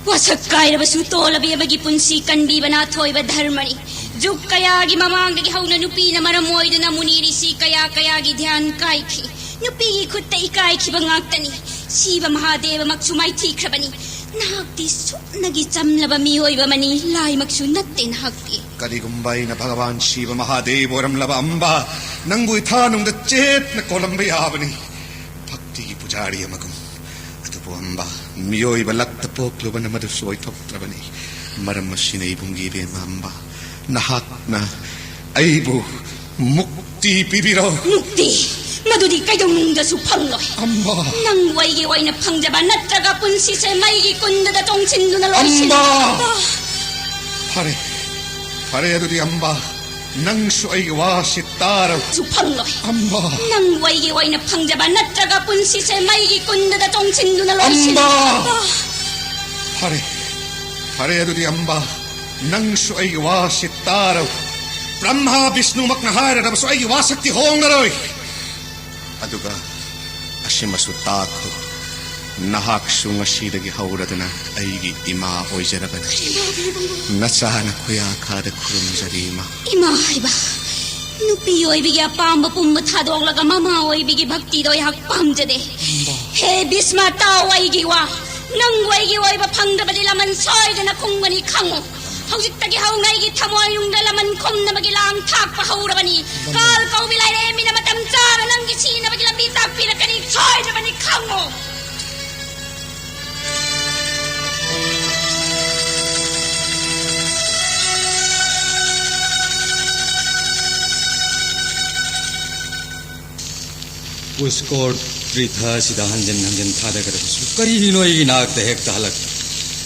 ꯋꯥꯁꯛ ꯀꯥꯏꯔꯕꯁꯨ ꯇꯣꯜꯂꯕꯤ ꯑꯃꯒꯤ ꯄꯨꯟꯁꯤ ꯀꯟꯕꯤꯕ ꯅꯥꯊꯣꯏꯕ ꯙꯔꯃꯅꯤ꯫ ꯖꯨꯒ ꯀꯌꯥꯒꯤ ꯃꯃꯥꯡꯗꯒꯤ ꯍꯧꯅ ꯅꯨꯄꯤꯅ ꯃꯔꯝ ꯑꯣꯏꯗꯨꯅ ꯃꯨꯅꯤ ꯔꯤꯁꯤ ꯀꯌꯥ ꯀꯌꯥꯒꯤ ꯙ꯭ꯌꯥꯟ ꯀꯥꯏꯈꯤ꯫ ꯅꯨꯄꯤꯒꯤ ꯈꯨꯠꯇ ꯏꯀꯥꯏꯈꯤꯕ ꯉꯥꯛꯇꯅꯤ꯫ ꯁꯤꯕ ꯃꯍꯥꯗꯦꯕꯃꯛꯁꯨ ꯃꯥꯏꯊꯤꯈ꯭ꯔꯕꯅꯤ꯫ ꯅꯍꯥꯛꯇꯤ ꯁꯨꯞꯅꯒꯤ ꯆꯝꯂꯕ ꯃꯤꯑꯣꯏꯕ ꯑꯃꯅꯤ, ꯂꯥꯏꯃꯛꯁꯨ ꯅꯠꯇꯦ ꯅꯍꯥꯛꯇꯤ꯫ ꯀꯔꯤꯒꯨꯝꯕ ꯑꯩꯅ ꯚꯒꯋꯥꯟ ꯁꯤꯕ ꯃꯍꯥꯗꯦꯕ ꯑꯣꯏꯔꯝꯂꯕ ꯑꯝꯕ, ꯅꯪꯕꯨ ꯏꯊꯥꯅꯨꯡꯗ ꯆꯦꯠꯅ ꯀꯣꯜꯂꯝꯕ ꯌꯥꯕꯅꯤ, ꯚꯛꯇꯤꯒꯤ ꯄꯨꯖꯥꯔꯤ ꯑꯃꯒꯨꯝ꯫ ꯑꯗꯨꯕꯨ ꯑꯝꯕ, ꯃꯤꯑꯣꯏꯕ ꯂꯛꯇ ꯄꯣꯛꯂꯨꯕꯅ ꯃꯗꯨꯁꯨ ꯑꯣꯏꯊꯣꯛꯇ꯭ꯔꯕꯅꯤ꯫ ꯃꯔꯝ ꯑꯁꯤꯅ ꯏꯕꯨꯡꯒꯤ ꯏꯕꯦꯝꯃ ꯑꯝꯕ, ꯅꯍꯥꯛꯅ ꯑꯩꯕꯨ ꯃꯨꯛꯇꯤ ꯄꯤꯕꯤꯔꯣ꯫ ꯃꯨꯛꯇꯤ? ꯃꯗꯨꯗꯤ ꯀꯩꯗꯧꯅꯨꯡꯗꯁꯨ ꯐꯪꯂꯣꯏ꯫ ꯑꯝꯕ꯫ ꯅꯪꯕꯨ ꯑꯩꯒꯤ ꯑꯣꯏꯅ ꯐꯪꯖꯕ ꯅꯠꯇ꯭ꯔꯒ ꯄꯨꯟꯁꯤꯁꯦ ꯃꯩꯒꯤ ꯀꯨꯟꯗꯗ ꯇꯣꯡꯁꯤꯟꯗꯨꯅ ꯂꯣꯏꯁꯤꯟ ꯑꯝꯕ! ꯐꯔꯦ, ꯐꯔꯦ, ꯑꯗꯨꯗꯤ ꯑꯝꯕꯥ, ꯅꯪꯁꯨ ꯑꯩꯒꯤ ꯋꯥꯁꯤ ꯇꯥꯔꯣ꯫ ꯁꯨ ꯐꯪꯂꯣꯏ꯫ ꯑꯝꯕꯥ꯫ ꯅꯪ ꯑꯩꯒꯤ ꯑꯣꯏꯅ ꯐꯪꯖꯕ ꯅꯠꯇ꯭ꯔꯒ ꯄꯨꯟꯁꯤꯁꯦ ꯃꯩꯒꯤ ꯀꯨꯟꯗꯗ ꯆꯣꯡꯁꯤꯟꯗꯨꯅ ꯂꯣꯏꯁꯤꯟ-, ꯑꯝꯕꯥ! ꯑꯥ꯫ ꯐꯔꯦ, ꯐꯔꯦ, ꯑꯗꯨꯗꯤ ꯑꯝꯕꯥ, ꯅꯪꯁꯨ ꯑꯩꯒꯤ ꯋꯥꯁꯤ ꯇꯥꯔꯣ꯫ ꯕ꯭ꯔꯍ꯭ꯃꯥ ꯕꯤꯁꯅꯨꯃꯛꯅ ꯍꯥꯏꯔꯕꯁꯨ ꯑꯩꯒꯤ ꯋꯥꯁꯛꯇꯤ ꯍꯣꯡꯂꯔꯣꯏ꯫ ꯑꯗꯨꯒ ꯑꯁꯤꯃꯁꯨ ꯇꯥꯈꯣ, ꯅꯍꯥꯛꯁꯨ ꯉꯁꯤꯗꯒꯤ ꯍꯧꯔꯗꯅ ꯑꯩꯒꯤ ꯏꯃꯥ ꯑꯣꯏꯖꯔꯕꯅꯤ꯫ ꯅꯆꯥꯅ ꯈꯨꯌꯥꯈꯥꯗ ꯈꯨꯔꯨꯝꯖꯔꯤ, ꯏꯃꯥ꯫ ꯏꯃꯥ ꯍꯥꯏꯕ, ꯅꯨꯄꯤ ꯑꯣꯏꯕꯒꯤ ꯑꯄꯥꯝꯕ ꯄꯨꯝꯕ ꯊꯥꯗꯣꯛꯂꯒ ꯃꯃꯥ ꯑꯣꯏꯕꯒꯤ ꯚꯛꯇꯤꯗꯣ ꯑꯩꯍꯥꯛ ꯄꯥꯝꯖꯗꯦ꯫ ꯍꯦ ꯚꯤꯁꯃ, ꯇꯥꯎ ꯑꯩꯒꯤ ꯋꯥ꯫ ꯅꯪꯕꯨ ꯑꯩꯒꯤ ꯑꯣꯏꯕ ꯐꯪꯗ꯭ꯔꯕꯗꯤ ꯂꯃꯟ ꯁꯣꯏꯗꯅ ꯈꯨꯝꯒꯅꯤ, ꯈꯪꯉꯨ꯫ ꯍꯧꯖꯤꯛꯇꯒꯤ ꯍꯧꯅ ꯑꯩꯒꯤ ꯊꯃꯣꯏꯅꯨꯡꯗ ꯂꯃꯟ ꯈꯨꯝꯅꯕꯒꯤ ꯂꯥꯡ ꯊꯥꯛꯄ ꯍꯧꯔꯕꯅꯤ꯫ ꯀꯥꯜ ꯀꯧꯕꯤ ꯂꯥꯏꯔꯦꯝꯕꯤꯅ ꯃꯇꯝ ꯆꯥꯅ ꯅꯪꯒꯤ ꯁꯤꯅꯕꯒꯤ ꯂꯝꯕꯤ ꯇꯥꯛꯄꯤꯔꯛꯀꯅꯤ, ꯁꯣꯏꯗ꯭ꯔꯕꯅꯤ, ꯈꯪꯉꯨ꯫ ꯄꯨꯁꯀꯣꯔ ꯇ꯭ꯔꯤꯊ ꯑꯁꯤꯗ ꯍꯟꯖꯤꯟ ꯍꯟꯖꯤꯟ ꯊꯥꯗꯈ꯭ꯔꯕꯁꯨ ꯀꯔꯤꯒꯤꯅꯣ ꯑꯩꯒꯤ ꯅꯥꯛꯇ ꯍꯦꯛꯇ ꯍꯜꯂꯛꯇꯦ?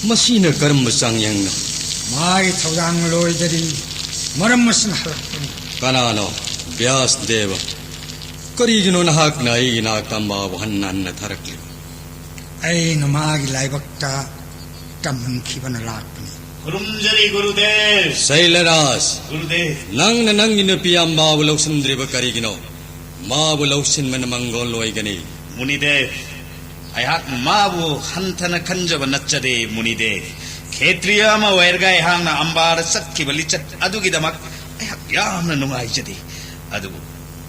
ꯃꯁꯤꯅ ꯀꯔꯝꯕ ꯆꯥꯡꯌꯦꯡꯅꯣ? ꯃꯥꯒꯤ ꯊꯧꯗꯥꯡ ꯂꯣꯏꯗꯔꯤ, ꯃꯔꯝ ꯑꯁꯤꯅ ꯍꯜꯂꯛꯄꯅꯤ꯫ ꯀꯅꯥꯅꯣ? ꯕ꯭ꯌꯥꯁ ꯗꯦꯕ꯫ ꯀꯔꯤꯒꯤꯅꯣ ꯅꯍꯥꯛꯅ ꯑꯩꯒꯤ ꯅꯥꯛꯇ ꯑꯝꯕꯥꯕꯨ ꯍꯟꯅ ꯍꯟꯅ ꯊꯥꯔꯛꯂꯤꯕ? ꯑꯩꯅ ꯃꯥꯒꯤ ꯂꯥꯏꯕꯛꯇ ꯇꯝꯍꯟꯈꯤꯕꯅ ꯂꯥꯛꯄꯅꯤ꯫ ꯈꯨꯔꯨꯝꯖꯔꯤ, ꯒꯨꯔꯨꯗꯦꯕ꯫ ꯁꯩꯂꯔꯥꯖ, ꯒꯨꯔꯨꯗꯦꯕ꯫ ꯅꯪꯅ ꯅꯪꯒꯤ ꯅꯨꯄꯤ ꯑꯝꯕꯥꯕꯨ ꯂꯧꯁꯤꯟꯗ꯭ꯔꯤꯕ ꯀꯔꯤꯒꯤꯅꯣ? ꯃꯥꯕꯨ ꯂꯧꯁꯤꯟꯕꯅ ꯃꯪꯒꯣꯜ ꯑꯣꯏꯒꯅꯤ꯫ ꯃꯨꯅꯤꯗꯦꯕ, ꯑꯩꯍꯥꯛ ꯃꯥꯕꯨ ꯍꯟꯊꯅ ꯈꯟꯖꯕ ꯅꯠꯆꯗꯦ, ꯃꯨꯅꯤꯗꯦꯕ꯫ ꯈꯦꯇ꯭ꯔꯤꯌ ꯑꯃ ꯑꯣꯏꯔꯒ ꯑꯩꯍꯥꯛꯅ ꯑꯝꯕꯥꯗ ꯆꯠꯈꯤꯕ ꯂꯤꯆꯠ ꯑꯗꯨꯒꯤꯗꯃꯛ ꯑꯩꯍꯥꯛ ꯌꯥꯝꯅ ꯅꯨꯡꯉꯥꯏꯖꯗꯦ꯫ ꯑꯗꯨꯕꯨ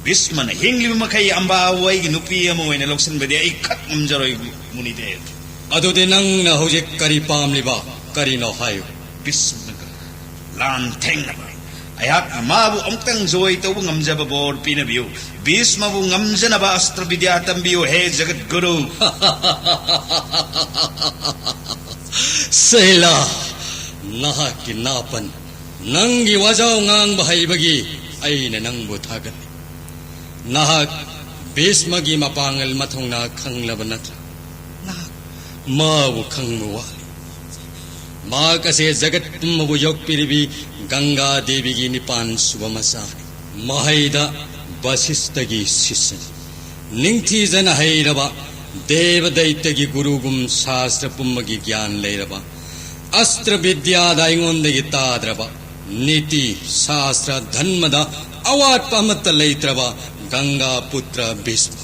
ꯚꯤꯁꯃꯅ ꯍꯤꯡꯂꯤꯕ ꯃꯈꯩ ꯑꯝꯕꯥꯕꯨ ꯑꯩꯒꯤ ꯅꯨꯄꯤ ꯑꯃ ꯑꯣꯏꯅ ꯂꯧꯁꯤꯟꯕꯗꯤ ꯑꯩ ꯈꯛ ꯉꯝꯖꯔꯣꯏ, ꯃꯨꯅꯤꯗꯦꯕ꯫ ꯑꯗꯨꯗꯤ ꯅꯪꯅ ꯍꯧꯖꯤꯛ ꯀꯔꯤ ꯄꯥꯝꯂꯤꯕ? ꯀꯔꯤꯅꯣ ꯍꯥꯏꯌꯨ꯫ ꯚꯤꯁꯃꯒ ꯂꯥꯟ ꯊꯦꯡꯅꯕ꯫ ꯑꯩꯍꯥꯛꯅ ꯃꯥꯕꯨ ꯑꯃꯨꯛꯇꯪ ꯖꯣꯏ ꯇꯧꯕ ꯉꯝꯖꯕ ꯕꯣꯔ ꯄꯤꯅꯕꯤꯌꯨ꯫ ꯚꯤꯁꯃꯕꯨ ꯉꯝꯖꯅꯕ ꯑꯁꯇ꯭ꯔ ꯕꯤꯗ꯭ꯌꯥ ꯇꯝꯕꯤꯌꯨ, ꯍꯦ ꯖꯒꯠ ꯒꯨꯔꯨ꯫ ꯁꯩꯂꯥ, ꯅꯍꯥꯛꯀꯤ ꯅꯥꯄꯟ, ꯅꯪꯒꯤ ꯋꯥꯖꯥꯎ ꯉꯥꯡꯕ ꯍꯩꯕꯒꯤ ꯑꯩꯅ ꯅꯪꯕꯨ ꯊꯥꯒꯠꯂꯤ꯫ ꯅꯍꯥꯛ ꯚꯤꯁꯃꯒꯤ ꯃꯄꯥꯡꯒꯜ ꯃꯊꯧꯅꯥ ꯈꯪꯂꯕ ꯅꯠꯇ꯭ꯔꯥ? ꯅꯍꯥꯛ ꯃꯥꯕꯨ ꯈꯪꯕ ꯋꯥꯠꯂꯤ꯫ ꯃꯍꯥꯛ ꯑꯁꯦ ꯖꯒꯠ ꯄꯨꯝꯕꯕꯨ ꯌꯣꯛꯄꯤꯔꯤꯕꯤ ꯒꯪꯒꯥ ꯗꯦꯕꯤꯒꯤ ꯅꯤꯄꯥꯟ ꯁꯨꯕ ꯃꯆꯥꯅꯤ꯫ ꯃꯍꯩꯗ ꯕꯁꯤꯁꯇꯒꯤ ꯁꯤꯁꯅꯤ꯫ ꯅꯤꯡꯊꯤꯖꯅ ꯍꯩꯔꯕ, ꯗꯦꯕꯗꯩꯇꯒꯤ ꯒꯨꯔꯨꯒꯨꯝ ꯁꯥꯁꯇ꯭ꯔ ꯄꯨꯝꯕꯒꯤ ꯒ꯭ꯌꯥꯟ ꯂꯩꯔꯕ, ꯑꯁꯇ꯭ꯔ ꯕꯤꯗ꯭ꯌꯥꯗ ꯑꯩꯉꯣꯟꯗꯒꯤ ꯇꯥꯗ꯭ꯔꯕ, ꯅꯤꯇꯤ, ꯁꯥꯁꯇ꯭ꯔ, ꯙꯟꯃꯗ ꯑꯋꯥꯠꯄ ꯑꯃꯠꯇ ꯂꯩꯇ꯭ꯔꯕ ꯒꯪꯒꯥ ꯄꯨꯇ꯭ꯔ ꯚꯤꯁꯃ꯫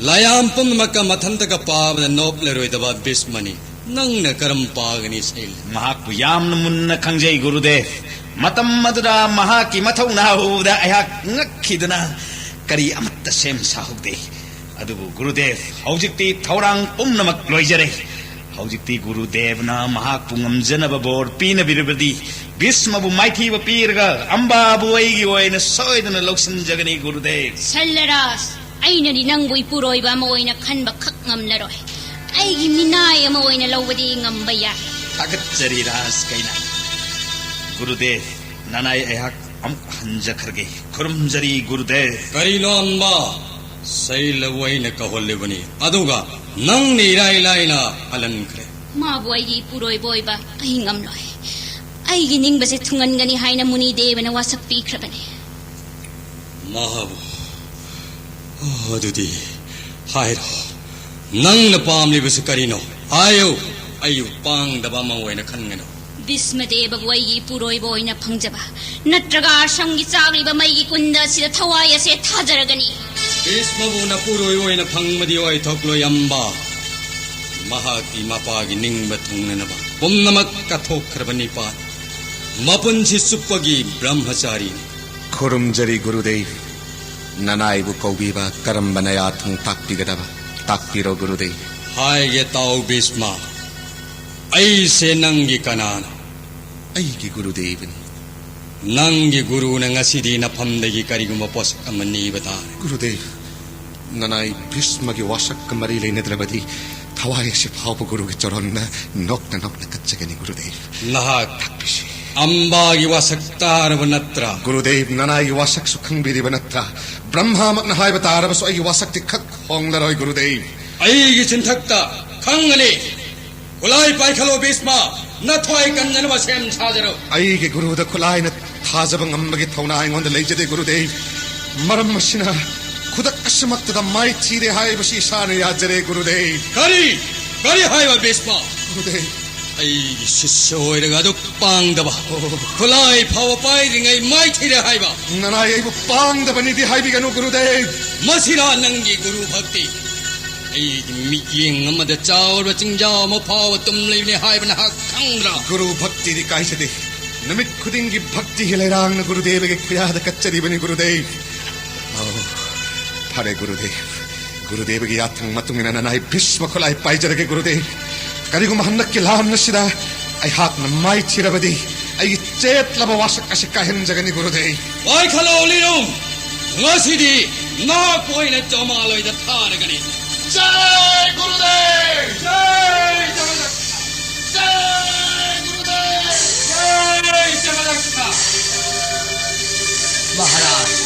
ꯂꯥꯏꯌꯥꯝ ꯄꯨꯝꯅꯃꯛꯀ ꯃꯊꯟꯇꯒ ꯄꯥꯕꯗ ꯅꯣꯞꯂꯔꯣꯏꯗꯕ ꯚꯤꯁꯃꯅꯤ꯫ ꯅꯪꯅ ꯀꯔꯝ ꯄꯥꯒꯅꯤ, ꯁꯩꯂ? ꯃꯍꯥꯛꯄꯨ ꯌꯥꯝꯅ ꯃꯨꯟꯅ ꯈꯪꯖꯩ, ꯒꯨꯔꯨꯗꯦꯕ꯫ ꯃꯇꯝ ꯑꯗꯨꯗ ꯃꯍꯥꯛꯀꯤ ꯃꯊꯧꯅꯥ ꯎꯕꯗ ꯑꯩꯍꯥꯛ ꯉꯛꯈꯤꯗꯨꯅ ꯀꯔꯤ ꯑꯃꯠꯇ ꯁꯦꯝ ꯁꯥꯍꯧꯗꯦ꯫ ꯑꯗꯨꯕꯨ ꯒꯨꯔꯨꯗꯦꯕ, ꯍꯧꯖꯤꯛꯇꯤ ꯊꯧꯔꯥꯡ ꯄꯨꯝꯅꯃꯛ ꯂꯣꯏꯖꯔꯦ꯫ ꯍꯧꯖꯤꯛꯇꯤ ꯒꯨꯔꯨꯗꯦꯕꯅ ꯃꯍꯥꯛꯄꯨ ꯉꯝꯖꯅꯕ ꯕꯣꯔ ꯄꯤꯅꯕꯤꯔꯕꯗꯤ, ꯚꯤꯁꯃꯕꯨ ꯃꯥꯏꯊꯤꯕ ꯄꯤꯔꯒ ꯑꯝꯕꯥꯕꯨ ꯑꯩꯒꯤ ꯑꯣꯏꯅ ꯁꯣꯏꯗꯅ ꯂꯧꯁꯤꯟꯖꯒꯅꯤ, ꯒꯨꯔꯨꯗꯦꯕ꯫ ꯁꯜꯂꯔꯥꯖ, ꯑꯩꯅꯗꯤ ꯅꯪꯕꯨ ꯏꯄꯨꯔꯣꯏꯕ ꯑꯃ ꯑꯣꯏꯅ ꯈꯟꯕ ꯈꯛ ꯉꯝꯂꯔꯣꯏ꯫ ꯑꯩꯒꯤ ꯃꯤꯅꯥꯏ ꯑꯃ ꯑꯣꯏꯅ ꯂꯧꯕꯗꯤ ꯉꯝꯕ ꯌꯥꯏ꯫ ꯊꯥꯒꯠꯆꯔꯤ, ꯔꯥꯖ ꯀꯩꯅꯥ꯫ ꯒꯨꯔꯨꯗꯦꯕ, ꯅꯅꯥꯏ ꯑꯩꯍꯥꯛ ꯑꯃꯨꯛ ꯍꯟꯖꯈ꯭ꯔꯒꯦ꯫ ꯈꯨꯔꯨꯝꯖꯔꯤ, ꯒꯨꯔꯨꯗꯦꯕ꯫ ꯀꯔꯤꯅꯣ ꯑꯝꯕ? ꯁꯩꯂꯕꯨ ꯑꯩꯅ ꯀꯧꯍꯜꯂꯤꯕꯅꯤ, ꯑꯗꯨꯒ ꯅꯪꯅ ꯏꯔꯥꯏ ꯂꯥꯏꯅ ꯍꯜꯍꯟꯈ꯭ꯔꯦ꯫ ꯃꯥꯕꯨ ꯑꯩꯒꯤ ꯏꯄꯨꯔꯣꯏꯕ ꯑꯣꯏꯕ ꯑꯩ ꯉꯝꯂꯣꯏ꯫ ꯑꯩꯒꯤ ꯅꯤꯡꯕꯁꯦ ꯊꯨꯡꯍꯟꯒꯅꯤ ꯍꯥꯏꯅ ꯃꯨꯅꯤ ꯗꯦꯕꯅ ꯋꯥꯁꯛ ꯄꯤꯈ꯭ꯔꯕꯅꯤ꯫ ꯃꯍꯥꯕꯨ, ꯑꯣ, ꯑꯗꯨꯗꯤ ꯍꯥꯏꯔꯣ, ꯅꯪꯅ ꯄꯥꯝꯂꯤꯕꯁꯤ ꯀꯔꯤꯅꯣ? ꯍꯥꯏꯌꯨ, ꯑꯩꯕꯨ ꯄꯥꯡꯗꯕ ꯑꯃ ꯑꯣꯏꯅ ꯈꯟꯒꯅꯨ꯫ ꯚꯤꯁꯃꯗꯦꯕꯕꯨ ꯑꯩꯒꯤ ꯏꯄꯨꯔꯣꯏꯕ ꯑꯣꯏꯅ ꯐꯪꯖꯕ, ꯅꯠꯇ꯭ꯔꯒ ꯑꯁꯪꯒꯤ ꯆꯥꯛꯂꯤꯕ ꯃꯩꯒꯤ ꯀꯨꯟꯗ ꯑꯁꯤꯗ ꯊꯋꯥꯏ ꯑꯁꯦ ꯊꯥꯖꯔꯒꯅꯤ꯫ ꯚꯤꯁꯃꯕꯨ ꯅꯄꯨꯔꯣꯏꯕ ꯑꯣꯏꯅ ꯐꯪꯕꯗꯤ ꯑꯣꯏꯊꯣꯛꯂꯣꯏ, ꯑꯝꯕ꯫ ꯃꯍꯥꯛꯇꯤ ꯃꯄꯥꯒꯤ ꯅꯤꯡꯕ ꯊꯨꯡꯅꯅꯕ ꯄꯨꯝꯅꯃꯛ ꯀꯠꯊꯣꯛꯈ꯭ꯔꯕ ꯅꯤꯄꯥꯅꯤ꯫ ꯃꯄꯨꯟꯁꯤ ꯆꯨꯞꯄꯒꯤ ꯕ꯭ꯔꯍ꯭ꯃꯆꯥꯔꯤꯅꯤ꯫ ꯈꯨꯔꯨꯝꯖꯔꯤ, ꯒꯨꯔꯨꯗꯦꯕ꯫ ꯅꯅꯥꯏꯕꯨ ꯀꯧꯕꯤꯕ ꯀꯔꯝꯕ ꯅꯌꯥ ꯊꯣꯡ ꯇꯥꯛꯄꯤꯒꯗꯕ? ꯇꯥꯛꯄꯤꯔꯣ, ꯒꯨꯔꯨꯗꯦꯕ꯫ ꯍꯥꯏꯒꯦ ꯇꯥꯎ, ꯚꯤꯁꯃ꯫ ꯑꯩꯁꯦ ꯅꯪꯒꯤ ꯀꯅꯥꯅꯣ? ꯑꯩꯒꯤ ꯒꯨꯔꯨꯗꯦꯕꯅꯤ꯫ ꯅꯪꯒꯤ ꯒꯨꯔꯨꯅ ꯉꯁꯤꯗꯤ ꯅꯐꯝꯗꯒꯤ ꯀꯔꯤꯒꯨꯝꯕ ꯄꯣꯠꯁꯛ ꯑꯃ ꯅꯤꯕ ꯇꯥꯔꯦ꯫ ꯒꯨꯔꯨꯗꯦꯕ, ꯅꯅꯥꯏ ꯚꯤꯁꯃꯒꯤ ꯋꯥꯁꯛꯀ ꯃꯔꯤ ꯂꯩꯅꯗ꯭ꯔꯕꯗꯤ ꯊꯋꯥꯏ ꯑꯁꯤ ꯐꯥꯎꯕ ꯒꯨꯔꯨꯒꯤ ꯆꯔꯣꯟꯗ ꯅꯣꯛꯅ ꯅꯣꯛꯅ ꯀꯠꯆꯒꯅꯤ, ꯒꯨꯔꯨꯗꯦꯕ꯫ ꯅꯍꯥꯛ ꯇꯥꯛꯄꯤꯁꯤ꯫ ꯑꯝꯕꯥꯒꯤ ꯋꯥꯁꯛ ꯇꯥꯔꯕ ꯅꯠꯇ꯭ꯔꯥ? ꯒꯨꯔꯨꯗꯦꯕ, ꯅꯅꯥꯏꯒꯤ ꯋꯥꯁꯛꯁꯨ ꯈꯪꯕꯤꯔꯤꯕ ꯅꯠꯇ꯭ꯔꯥ? ꯕ꯭ꯔꯍ꯭ꯃꯥꯃꯛꯅ ꯍꯥꯏꯕ ꯇꯥꯔꯕꯁꯨ ꯑꯩꯒꯤ ꯋꯥꯁꯛꯇꯤ ꯈꯛ ꯍꯣꯡꯂꯔꯣꯏ, ꯒꯨꯔꯨꯗꯦꯕ꯫ ꯑꯩꯒꯤ ꯆꯤꯟꯊꯛꯇ ꯈꯪꯒꯅꯤ꯫ ꯈꯨꯠꯂꯥꯏ ꯄꯥꯏꯈꯠꯂꯣ, ꯚꯤꯁꯃ꯫ ꯅꯊ꯭ꯋꯥꯏ ꯀꯟꯖꯅꯕ ꯁꯦꯝ ꯁꯥꯖꯔꯣ꯫ ꯑꯩꯒꯤ ꯒꯨꯔꯨꯗ ꯈꯨꯠꯂꯥꯏꯅ ꯊꯥꯖꯕ ꯉꯝꯕꯒꯤ ꯊꯧꯅꯥ ꯑꯩꯉꯣꯟꯗ ꯂꯩꯖꯗꯦ, ꯒꯨꯔꯨꯗꯦꯕ꯫ ꯃꯔꯝ ꯑꯁꯤꯅ ꯈꯨꯗꯛ ꯑꯁꯤꯃꯛꯇꯗ ꯃꯥꯏꯊꯤꯔꯦ ꯍꯥꯏꯕꯁꯤ ꯏꯁꯥꯅ ꯌꯥꯖꯔꯦ, ꯒꯨꯔꯨꯗꯦꯕ꯫ ꯀꯔꯤ? ꯀꯔꯤ ꯍꯥꯏꯕ, ꯚꯤꯁꯃ? ꯒꯨꯔꯨꯗꯦꯕ꯫ ꯑꯩꯒꯤ ꯁꯤꯁ꯭ꯌ ꯑꯣꯏꯔꯒ ꯑꯗꯨꯛ ꯄꯥꯡꯗꯕ, ꯑꯣ꯫ ꯈꯨꯠꯂꯥꯏ ꯐꯥꯎꯕ ꯄꯥꯏꯗ꯭ꯔꯤꯉꯩ ꯃꯥꯏꯊꯤꯔꯦ ꯍꯥꯏꯕ? ꯅꯅꯥꯏ ꯑꯩꯕꯨ ꯄꯥꯡꯗꯕꯅꯤꯗꯤ ꯍꯥꯏꯕꯤꯒꯅꯨ, ꯒꯨꯔꯨꯗꯦꯕ꯫ ꯃꯁꯤꯔꯥ ꯅꯪꯒꯤ ꯒꯨꯔꯨ ꯚꯛꯇꯤ? ꯑꯩꯒꯤ ꯃꯤꯠꯌꯦꯡ ꯑꯃꯗ ꯆꯥꯎꯔꯕ ꯆꯤꯡꯖꯥꯎ ꯑꯃ ꯐꯥꯎꯕ ꯇꯨꯝ ꯂꯩꯕꯅꯤ ꯍꯥꯏꯕ ꯅꯍꯥꯛ ꯈꯪꯗ꯭ꯔꯥ? ꯒꯨꯔꯨ ꯚꯛꯇꯤꯗꯤ ꯀꯥꯏꯖꯗꯦ꯫ ꯅꯨꯃꯤꯠ ꯈꯨꯗꯤꯡꯒꯤ ꯚꯛꯇꯤꯒꯤ ꯂꯩꯔꯥꯡꯅ ꯒꯨꯔꯨꯗꯦꯕꯒꯤ ꯈꯨꯌꯥꯗ ꯀꯠꯆꯔꯤꯕꯅꯤ, ꯒꯨꯔꯨꯗꯦꯕ꯫ ꯑꯣ, ꯐꯔꯦ, ꯒꯨꯔꯨꯗꯦꯕ꯫ ꯒꯨꯔꯨꯗꯦꯕꯒꯤ ꯌꯥꯊꯪ ꯃꯇꯨꯡ ꯏꯟꯅ ꯅꯅꯥꯏ ꯚꯤꯁꯃ ꯈꯨꯠꯂꯥꯏ ꯄꯥꯏꯖꯔꯒꯦ, ꯒꯨꯔꯨꯗꯦꯕ꯫ ꯀꯔꯤꯒꯨꯝꯕ ꯍꯟꯗꯛꯀꯤ ꯂꯥꯟ ꯑꯁꯤꯗ ꯑꯩꯍꯥꯛꯅ ꯃꯥꯏꯊꯤꯔꯕꯗꯤ, ꯑꯩꯒꯤ ꯆꯦꯠꯂꯕ ꯋꯥꯁꯛ ꯑꯁꯤ ꯀꯥꯏꯍꯟꯖꯒꯅꯤ, ꯒꯨꯔꯨꯗꯦꯕ꯫ ꯋꯥꯏꯈꯠꯂꯣ, ꯂꯤꯔꯨꯡ! ꯉꯁꯤꯗꯤ ꯅꯍꯥꯛꯄꯨ ꯑꯩꯅ ꯖꯃꯥꯂꯣꯏꯗ ꯊꯥꯔꯒꯅꯤ꯫ ꯖꯥꯏ ꯒꯨꯔꯨꯗꯦꯕ! ꯖꯥꯏ ꯖꯒꯗꯒꯨꯔꯨ! ꯖꯥꯏ ꯒꯨꯔꯨꯗꯦꯕ! ꯖꯥꯏ ꯖꯒꯗꯒꯨꯔꯨ! ꯃꯍꯥꯔꯥꯖ!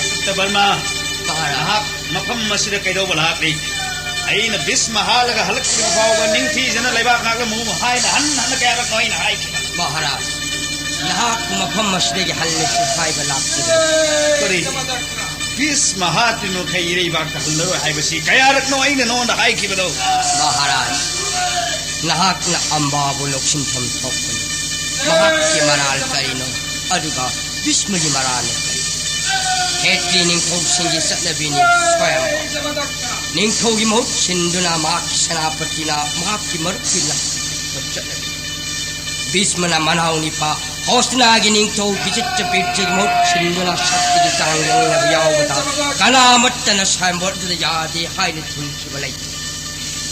ꯁꯠꯇꯕꯔꯃ, ꯃꯍꯥꯔꯥꯖ! ꯅꯍꯥꯛ ꯃꯐꯝ ꯑꯁꯤꯗ ꯀꯩꯗꯧꯕ ꯂꯥꯛꯂꯤ? ꯑꯩꯅ ꯚꯤꯁꯃ ꯍꯥꯠꯂꯒ ꯍꯜꯂꯛꯇ꯭ꯔꯤꯕ ꯐꯥꯎꯕ ꯅꯤꯡꯊꯤꯖꯅ ꯂꯩꯕꯥꯛ ꯉꯥꯛꯂꯝꯃꯨ ꯍꯥꯏꯅ ꯍꯟꯅ ꯍꯟꯅ ꯀꯌꯥꯔꯛꯅꯣ ꯑꯩꯅ ꯍꯥꯏꯈꯤꯕ? ꯃꯍꯥꯔꯥꯖ, ꯅꯍꯥꯛꯄꯨ ꯃꯐꯝ ꯑꯁꯤꯗꯒꯤ ꯍꯜꯂꯁꯤ ꯍꯥꯏꯕ ꯂꯥꯛꯆꯕꯅꯤ꯫ ꯀꯔꯤ? ꯚꯤꯁꯃ ꯍꯥꯠꯇ꯭ꯔꯤ ꯃꯈꯩ ꯏꯔꯩꯕꯥꯛꯇ ꯍꯜꯂꯔꯣꯏ ꯍꯥꯏꯕꯁꯤ ꯀꯌꯥꯔꯛꯅꯣ ꯑꯩꯅ ꯅꯉꯣꯟꯗ ꯍꯥꯏꯈꯤꯕꯅꯣ? ꯃꯍꯥꯔꯥꯖ, ꯅꯍꯥꯛꯅ ꯑꯝꯕꯥꯕꯨ ꯂꯧꯁꯤꯟꯐꯝ ꯊꯣꯛꯄꯅꯤ꯫ ꯃꯍꯥꯛꯀꯤ ꯃꯔꯥꯜ ꯀꯔꯤꯅꯣ? ꯑꯗꯨꯒ ꯚꯤꯁꯃꯒꯤ ꯃꯔꯥꯜꯅ ꯀꯔꯤ? ꯈꯦꯇ꯭ꯔꯤ ꯅꯤꯡꯊꯧꯁꯤꯡꯒꯤ ꯆꯠꯅꯕꯤꯅꯤ ꯁ꯭ꯋꯥꯌꯝꯚꯔ꯫ ꯅꯤꯡꯊꯧꯒꯤ ꯃꯍꯨꯠ ꯁꯤꯟꯗꯨꯅ ꯃꯍꯥꯛꯀꯤ ꯁꯦꯅꯥꯄꯇꯤꯅ ꯃꯍꯥꯛꯀꯤ ꯃꯔꯨꯞꯀꯤ ꯂꯝ ꯆꯠꯅꯕꯤ꯫ ꯚꯤꯁꯃꯅ ꯃꯅꯥꯎ ꯅꯤꯄꯥ ꯍꯣꯁꯇꯤꯅꯥꯒꯤ ꯅꯤꯡꯊꯧ ꯚꯤꯖꯤꯠꯇ ꯄ꯭ꯔꯤꯊꯤꯒꯤ ꯃꯍꯨꯠ ꯁꯤꯟꯗꯨꯅ ꯁꯛꯇꯤꯒꯤ ꯆꯥꯡ ꯌꯦꯡꯅꯕ ꯌꯥꯎꯕꯗ ꯀꯅꯥꯃꯠꯇꯅ ꯁ꯭ꯋꯥꯌꯝꯚꯔꯗꯨꯗ ꯌꯥꯗꯦ ꯍꯥꯏꯅ ꯊꯤꯡꯈꯤꯕ ꯂꯩꯇꯦ꯫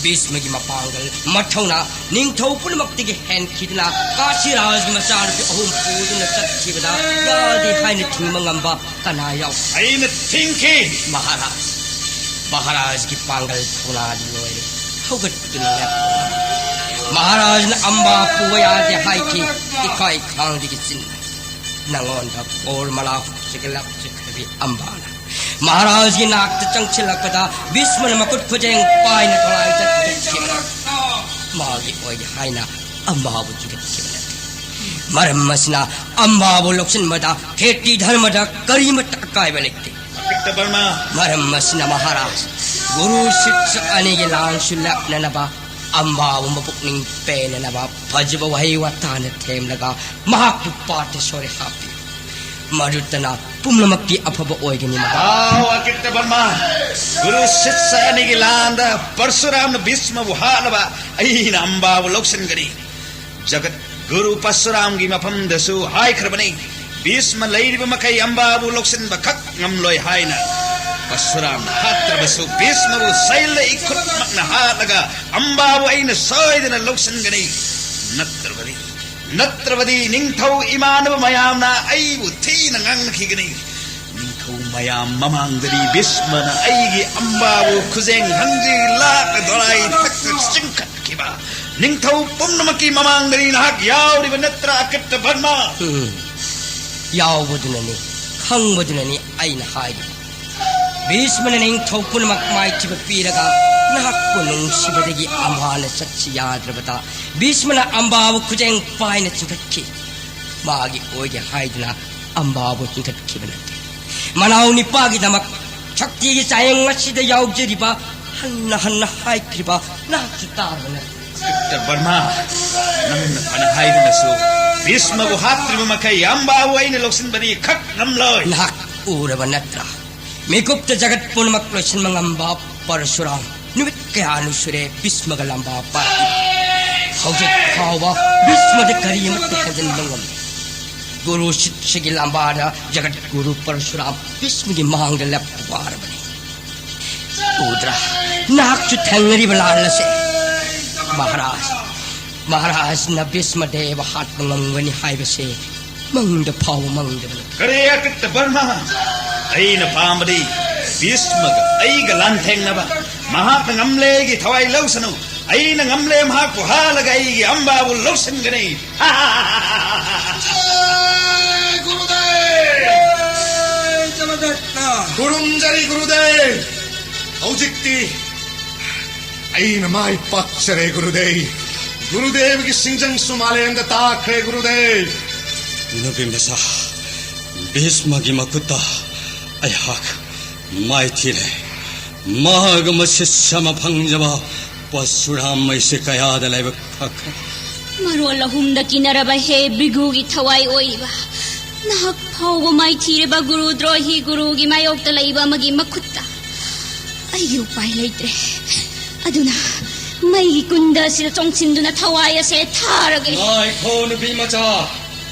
ꯚꯤꯁꯃꯒꯤ ꯃꯄꯥꯡꯒꯜ, ꯃꯊꯧꯅꯥ, ꯅꯤꯡꯊꯧ ꯄꯨꯝꯅꯃꯛꯇꯒꯤ ꯍꯦꯟꯈꯤꯗꯨꯅ ꯀꯥꯁꯤꯔꯥꯖꯒꯤ ꯃꯆꯥꯅꯨꯄꯤ ꯑꯍꯨꯝ ꯄꯨꯗꯨꯅ ꯆꯠꯈꯤꯕꯗ ꯌꯥꯗꯦ ꯍꯥꯏꯅ ꯊꯤꯡꯕ ꯉꯝꯕ ꯀꯅꯥ ꯌꯥꯎ? ꯑꯩꯅ ꯊꯤꯡꯈꯤ! ꯃꯍꯥꯔꯥꯖ, ꯃꯍꯥꯔꯥꯖꯒꯤ ꯄꯥꯡꯒꯜ ꯊꯧꯅꯥꯗꯤ ꯂꯣꯏꯔꯦ꯫ ꯍꯧꯒꯠꯇꯨꯅ ꯂꯦꯞꯄꯣ꯫ ꯃꯍꯥꯔꯥꯖꯅ ꯑꯝꯕꯥ ꯄꯨꯕ ꯌꯥꯗꯦ ꯍꯥꯏꯈꯤ, ꯏꯀꯥꯏ ꯈꯥꯡꯗꯒꯤ ꯆꯤꯟꯅ꯫ ꯅꯉꯣꯟꯗ ꯕꯣꯔ ꯃꯂꯥ ꯍꯨꯛꯆꯒ ꯂꯥꯛꯆꯈ꯭ꯔꯕꯤ ꯑꯝꯕꯥꯅ ꯃꯍꯥꯔꯥꯖꯒꯤ ꯅꯥꯛꯇ ꯆꯪꯁꯤꯜꯂꯛꯄꯗ ꯚꯤꯁꯃꯅ ꯃꯈꯨꯠ ꯈꯨꯖꯦꯡ ꯄꯥꯏꯅ ꯊꯣꯂꯥꯏ ꯆꯠꯈꯤꯕ ꯃꯥꯒꯤ ꯑꯣꯏꯒꯦ ꯍꯥꯏꯅ ꯑꯝꯕꯥꯕꯨ ꯆꯤꯡꯈꯠꯈꯤꯕ ꯅꯠꯇꯦ꯫ ꯃꯔꯝ ꯑꯁꯤꯅ ꯑꯝꯕꯥꯕꯨ ꯂꯧꯁꯤꯟꯕꯗ ꯈꯦꯇꯤ ꯙꯔꯃꯗ ꯀꯔꯤꯃꯠꯇ ꯑꯀꯥꯏꯕ ꯂꯩꯇꯦ꯫ ꯑꯀꯤꯠꯇ ꯕꯔꯃ꯫ ꯃꯔꯝ ꯑꯁꯤꯅ ꯃꯍꯥꯔꯥꯖ, ꯒꯨꯔꯨ ꯁꯤꯠꯁ ꯑꯅꯤꯒꯤ ꯂꯥꯟꯁꯨ ꯂꯦꯞꯅꯅꯕ, ꯑꯝꯕꯥꯕꯨ ꯃꯄꯨꯛꯅꯤꯡ ꯄꯦꯟꯅꯅꯕ ꯐꯖꯕ ꯋꯥꯍꯩ ꯋꯥꯇꯥꯅ ꯊꯦꯝꯂꯒ ꯃꯍꯥꯛꯄꯨ ꯄꯥꯔꯇꯦꯁꯣꯔꯤ ꯍꯥꯞꯄꯤ꯫ ꯃꯗꯨꯇꯅ ꯄꯨꯝꯅꯃꯛꯀꯤ ꯑꯐꯕ ꯑꯣꯏꯒꯅꯤ ꯃꯍꯥꯔꯥꯖ꯫ ꯑꯥꯎ, ꯑꯀꯤꯠꯇ ꯕꯔꯃ꯫ ꯒꯨꯔꯨ ꯁꯤꯠꯁ ꯑꯅꯤꯒꯤ ꯂꯥꯟꯗ ꯄꯔꯁꯨꯔꯥꯝꯅ ꯚꯤꯁꯃꯕꯨ ꯍꯥꯠꯂꯕ ꯑꯩꯅ ꯑꯝꯕꯥꯕꯨ ꯂꯧꯁꯤꯟꯒꯅꯤ꯫ ꯖꯒꯠ ꯒꯨꯔꯨ ꯄꯔꯁꯨꯔꯥꯝꯒꯤ ꯃꯐꯝꯗꯁꯨ ꯍꯥꯏꯈ꯭ꯔꯕꯅꯤ, ꯚꯤꯁꯃ ꯂꯩꯔꯤꯕ ꯃꯈꯩ ꯑꯝꯕꯥꯕꯨ ꯂꯧꯁꯤꯟꯕ ꯈꯛ ꯉꯝꯂꯣꯏ ꯍꯥꯏꯅ꯫ ꯄꯔꯁꯨꯔꯥꯝꯅ ꯍꯥꯠꯇ꯭ꯔꯕꯁꯨ ꯚꯤꯁꯃꯕꯨ ꯁꯩꯜꯂ ꯏꯈꯨꯠꯃꯛꯅ ꯍꯥꯠꯂꯒ ꯑꯝꯕꯥꯕꯨ ꯑꯩꯅ ꯁꯣꯏꯗꯅ ꯂꯧꯁꯤꯟꯒꯅꯤ꯫ ꯅꯠꯇ꯭ꯔꯕꯗꯤ, ꯅꯠꯇ꯭ꯔꯕꯗꯤ ꯅꯤꯡꯊꯧ ꯏꯃꯥꯟꯅꯕ ꯃꯌꯥꯝꯅ ꯑꯩꯕꯨ ꯊꯤꯅ ꯉꯥꯡꯅꯈꯤꯒꯅꯤ꯫ ꯅꯤꯡꯊꯧ ꯃꯌꯥꯝ ꯃꯃꯥꯡꯗꯗꯤ ꯚꯤꯁꯃꯅ ꯑꯩꯒꯤ ꯑꯝꯕꯥꯕꯨ ꯈꯨꯖꯦꯡ ꯍꯪꯖꯤ ꯂꯥꯛꯅ ꯗꯣꯔꯥꯏ ꯊꯛꯇ ꯆꯤꯡꯈꯠꯈꯤꯕ ꯅꯤꯡꯊꯧ ꯄꯨꯝꯅꯃꯛꯀꯤ ꯃꯃꯥꯡꯗꯗꯤ ꯅꯍꯥꯛ ꯌꯥꯎꯔꯤꯕ ꯅꯠꯇ꯭ꯔꯥ, ꯑꯀꯤꯠꯇ ꯕꯔꯃ? ꯎꯝ, ꯌꯥꯎꯕꯗꯨꯅꯅꯤ, ꯈꯪꯕꯗꯨꯅꯅꯤ ꯑꯩꯅ ꯍꯥꯏꯔꯤꯕ꯫ ꯚꯤꯁꯃꯅ ꯅꯤꯡꯊꯧ ꯄꯨꯝꯅꯃꯛ ꯃꯥꯏꯊꯤꯕ ꯄꯤꯔꯒ ꯅꯍꯥꯛꯄꯨ ꯅꯨꯡꯁꯤꯕꯗꯒꯤ ꯑꯃꯅ ꯆꯠꯁꯤ ꯌꯥꯗ꯭ꯔꯕꯗ ꯚꯤꯁꯃꯅ ꯑꯝꯕꯥꯕꯨ ꯈꯨꯖꯦꯡ ꯄꯥꯏꯅ ꯆꯤꯡꯈꯠꯈꯤ꯫ ꯃꯥꯒꯤ ꯑꯣꯏꯒꯦ ꯍꯥꯏꯗꯨꯅ ꯑꯝꯕꯥꯕꯨ ꯆꯤꯡꯈꯠꯈꯤꯕ ꯅꯠꯇꯦ꯫ ꯃꯅꯥꯎ ꯅꯤꯄꯥꯒꯤꯗꯃꯛ ꯁꯛꯇꯤꯒꯤ ꯆꯥꯌꯦꯡ ꯑꯁꯤꯗ ꯌꯥꯎꯖꯔꯤꯕ ꯍꯟꯅ ꯍꯟꯅ ꯍꯥꯏꯈ꯭ꯔꯤꯕ ꯅꯍꯥꯛꯁꯨ ꯇꯥꯔꯕ ꯅꯠꯇ꯭ꯔꯥ? ꯗꯣꯛꯇꯔ ꯕꯔꯃꯥ, ꯅꯪꯅ ꯐꯅ ꯍꯥꯏꯗꯨꯅꯁꯨ ꯚꯤꯁꯃꯕꯨ ꯍꯥꯠꯇ꯭ꯔꯤꯕ ꯃꯈꯩ ꯑꯝꯕꯥꯕꯨ ꯑꯩꯅ ꯂꯧꯁꯤꯟꯕꯗꯤ ꯈꯛ ꯉꯝꯂꯣꯏ꯫ ꯅꯍꯥꯛ ꯎꯔꯕ ꯅꯠꯇ꯭ꯔꯥ? ꯃꯤꯀꯨꯞꯇ ꯖꯒꯠ ꯄꯨꯝꯅꯃꯛ ꯂꯣꯏꯁꯤꯟꯕ ꯉꯝꯕ ꯄꯔꯁꯨꯔꯥꯝ ꯅꯨꯃꯤꯠ ꯀꯌꯥꯅꯤ ꯁꯨꯔꯦ ꯚꯤꯁꯃꯒ ꯂꯝꯕꯥ ꯄꯥꯔꯛꯏ꯫ ꯍꯧꯖꯤꯛ ꯐꯥꯎꯕ ꯚꯤꯁꯃꯗ ꯀꯔꯤꯃꯠꯇ ꯍꯦꯟꯖꯤꯟꯕ ꯉꯝꯗꯦ꯫ ꯒꯨꯔꯨ ꯁꯤꯠꯁꯒꯤ ꯂꯝꯕꯥꯗ ꯖꯒꯠ ꯒꯨꯔꯨ ꯄꯔꯁꯨꯔꯥꯝ ꯚꯤꯁꯃꯒꯤ ꯃꯥꯡꯗ ꯂꯦꯞꯄ ꯋꯥꯔꯕꯅꯤ꯫ ꯎꯗ꯭ꯔꯥ? ꯅꯍꯥꯛꯁꯨ ꯊꯦꯡꯅꯔꯤꯕ ꯂꯥꯟ ꯑꯁꯦ꯫ ꯃꯍꯥꯔꯥꯖ, ꯃꯍꯥꯔꯥꯖꯅ ꯚꯤꯁꯃ ꯗꯦꯕ ꯍꯥꯠꯄ ꯉꯝꯒꯅꯤ ꯍꯥꯏꯕꯁꯦ ꯃꯪꯗ ꯐꯥꯎꯕ ꯃꯪꯗꯕꯅꯤ꯫ ꯀꯔꯤ ꯑꯀꯤꯠꯇ ꯕꯔꯃ? ꯑꯩꯅ ꯄꯥꯝꯕꯗꯤ ꯚꯤꯁꯃꯒ ꯑꯩꯒ ꯂꯥꯟꯊꯦꯡꯅꯕ꯫ ꯃꯍꯥꯛꯅ ꯉꯝꯂꯦ ꯑꯩꯒꯤ ꯊꯋꯥꯏ ꯂꯧꯁꯅꯨ꯫ ꯑꯩꯅ ꯉꯝꯂꯦ ꯃꯍꯥꯛꯄꯨ ꯍꯥꯠꯂꯒ ꯑꯩꯒꯤ ꯑꯝꯕꯥꯕꯨ ꯂꯧꯁꯤꯟꯒꯅꯤ꯫ ꯖꯥꯏ ꯒꯨꯔꯨꯗꯦꯕ! ꯖꯥꯏ ꯖꯒꯟꯅꯥꯊ! ꯈꯨꯔꯨꯝꯖꯔꯤ ꯒꯨꯔꯨꯗꯦꯕ꯫ ꯍꯧꯖꯤꯛꯇꯤ ꯑꯩꯅ ꯃꯥꯏ ꯄꯥꯛꯆꯔꯦ ꯒꯨꯔꯨꯗꯦꯕ꯫ ꯒꯨꯔꯨꯗꯦꯕꯒꯤ ꯁꯤꯡꯖꯪꯁꯨ ꯃꯥꯂꯦꯝꯗ ꯇꯥꯈ꯭ꯔꯦ, ꯒꯨꯔꯨꯗꯦꯕ꯫ ꯅꯨꯄꯤ ꯃꯆꯥ ꯚꯤꯁꯃꯒꯤ ꯃꯈꯨꯠꯇ ꯑꯩꯍꯥꯛ ꯃꯥꯏꯊꯤꯔꯦ꯫ ꯃꯍꯥꯛ ꯑꯃ ꯁꯤꯁ꯭ꯌ ꯑꯃ ꯐꯪꯖꯕ ꯄꯔꯁꯨꯔꯥꯝ ꯑꯩꯁꯦ ꯀꯌꯥꯗ ꯂꯥꯏꯕꯛ ꯐꯈ꯭ꯔꯦ꯫ ꯃꯔꯣꯜ ꯑꯍꯨꯝꯗ ꯀꯤꯅꯔꯕ ꯍꯦ ꯚ꯭ꯔꯤꯒꯨꯒꯤ ꯊꯋꯥꯏ ꯑꯣꯏꯔꯤꯕ, ꯅꯍꯥꯛ ꯐꯥꯎꯕ ꯃꯥꯏꯊꯤꯔꯕ ꯒꯨꯔꯨ ꯗ꯭ꯔꯣꯍꯤ ꯒꯨꯔꯨꯒꯤ ꯃꯥꯌꯣꯛꯇ ꯂꯩꯕ ꯑꯃꯒꯤ ꯃꯈꯨꯠꯇ ꯑꯩꯒꯤ ꯎꯄꯥꯏ ꯂꯩꯇ꯭ꯔꯦ꯫ ꯑꯗꯨꯅ ꯃꯩꯒꯤ ꯀꯨꯟꯗ ꯑꯁꯤꯗ ꯆꯣꯡꯁꯤꯟꯗꯨꯅ ꯊꯋꯥꯏ ꯑꯁꯦ ꯊꯥꯔꯒꯦ꯫ ꯉꯥꯏꯈꯣ, ꯅꯨꯄꯤ ꯃꯆꯥ꯫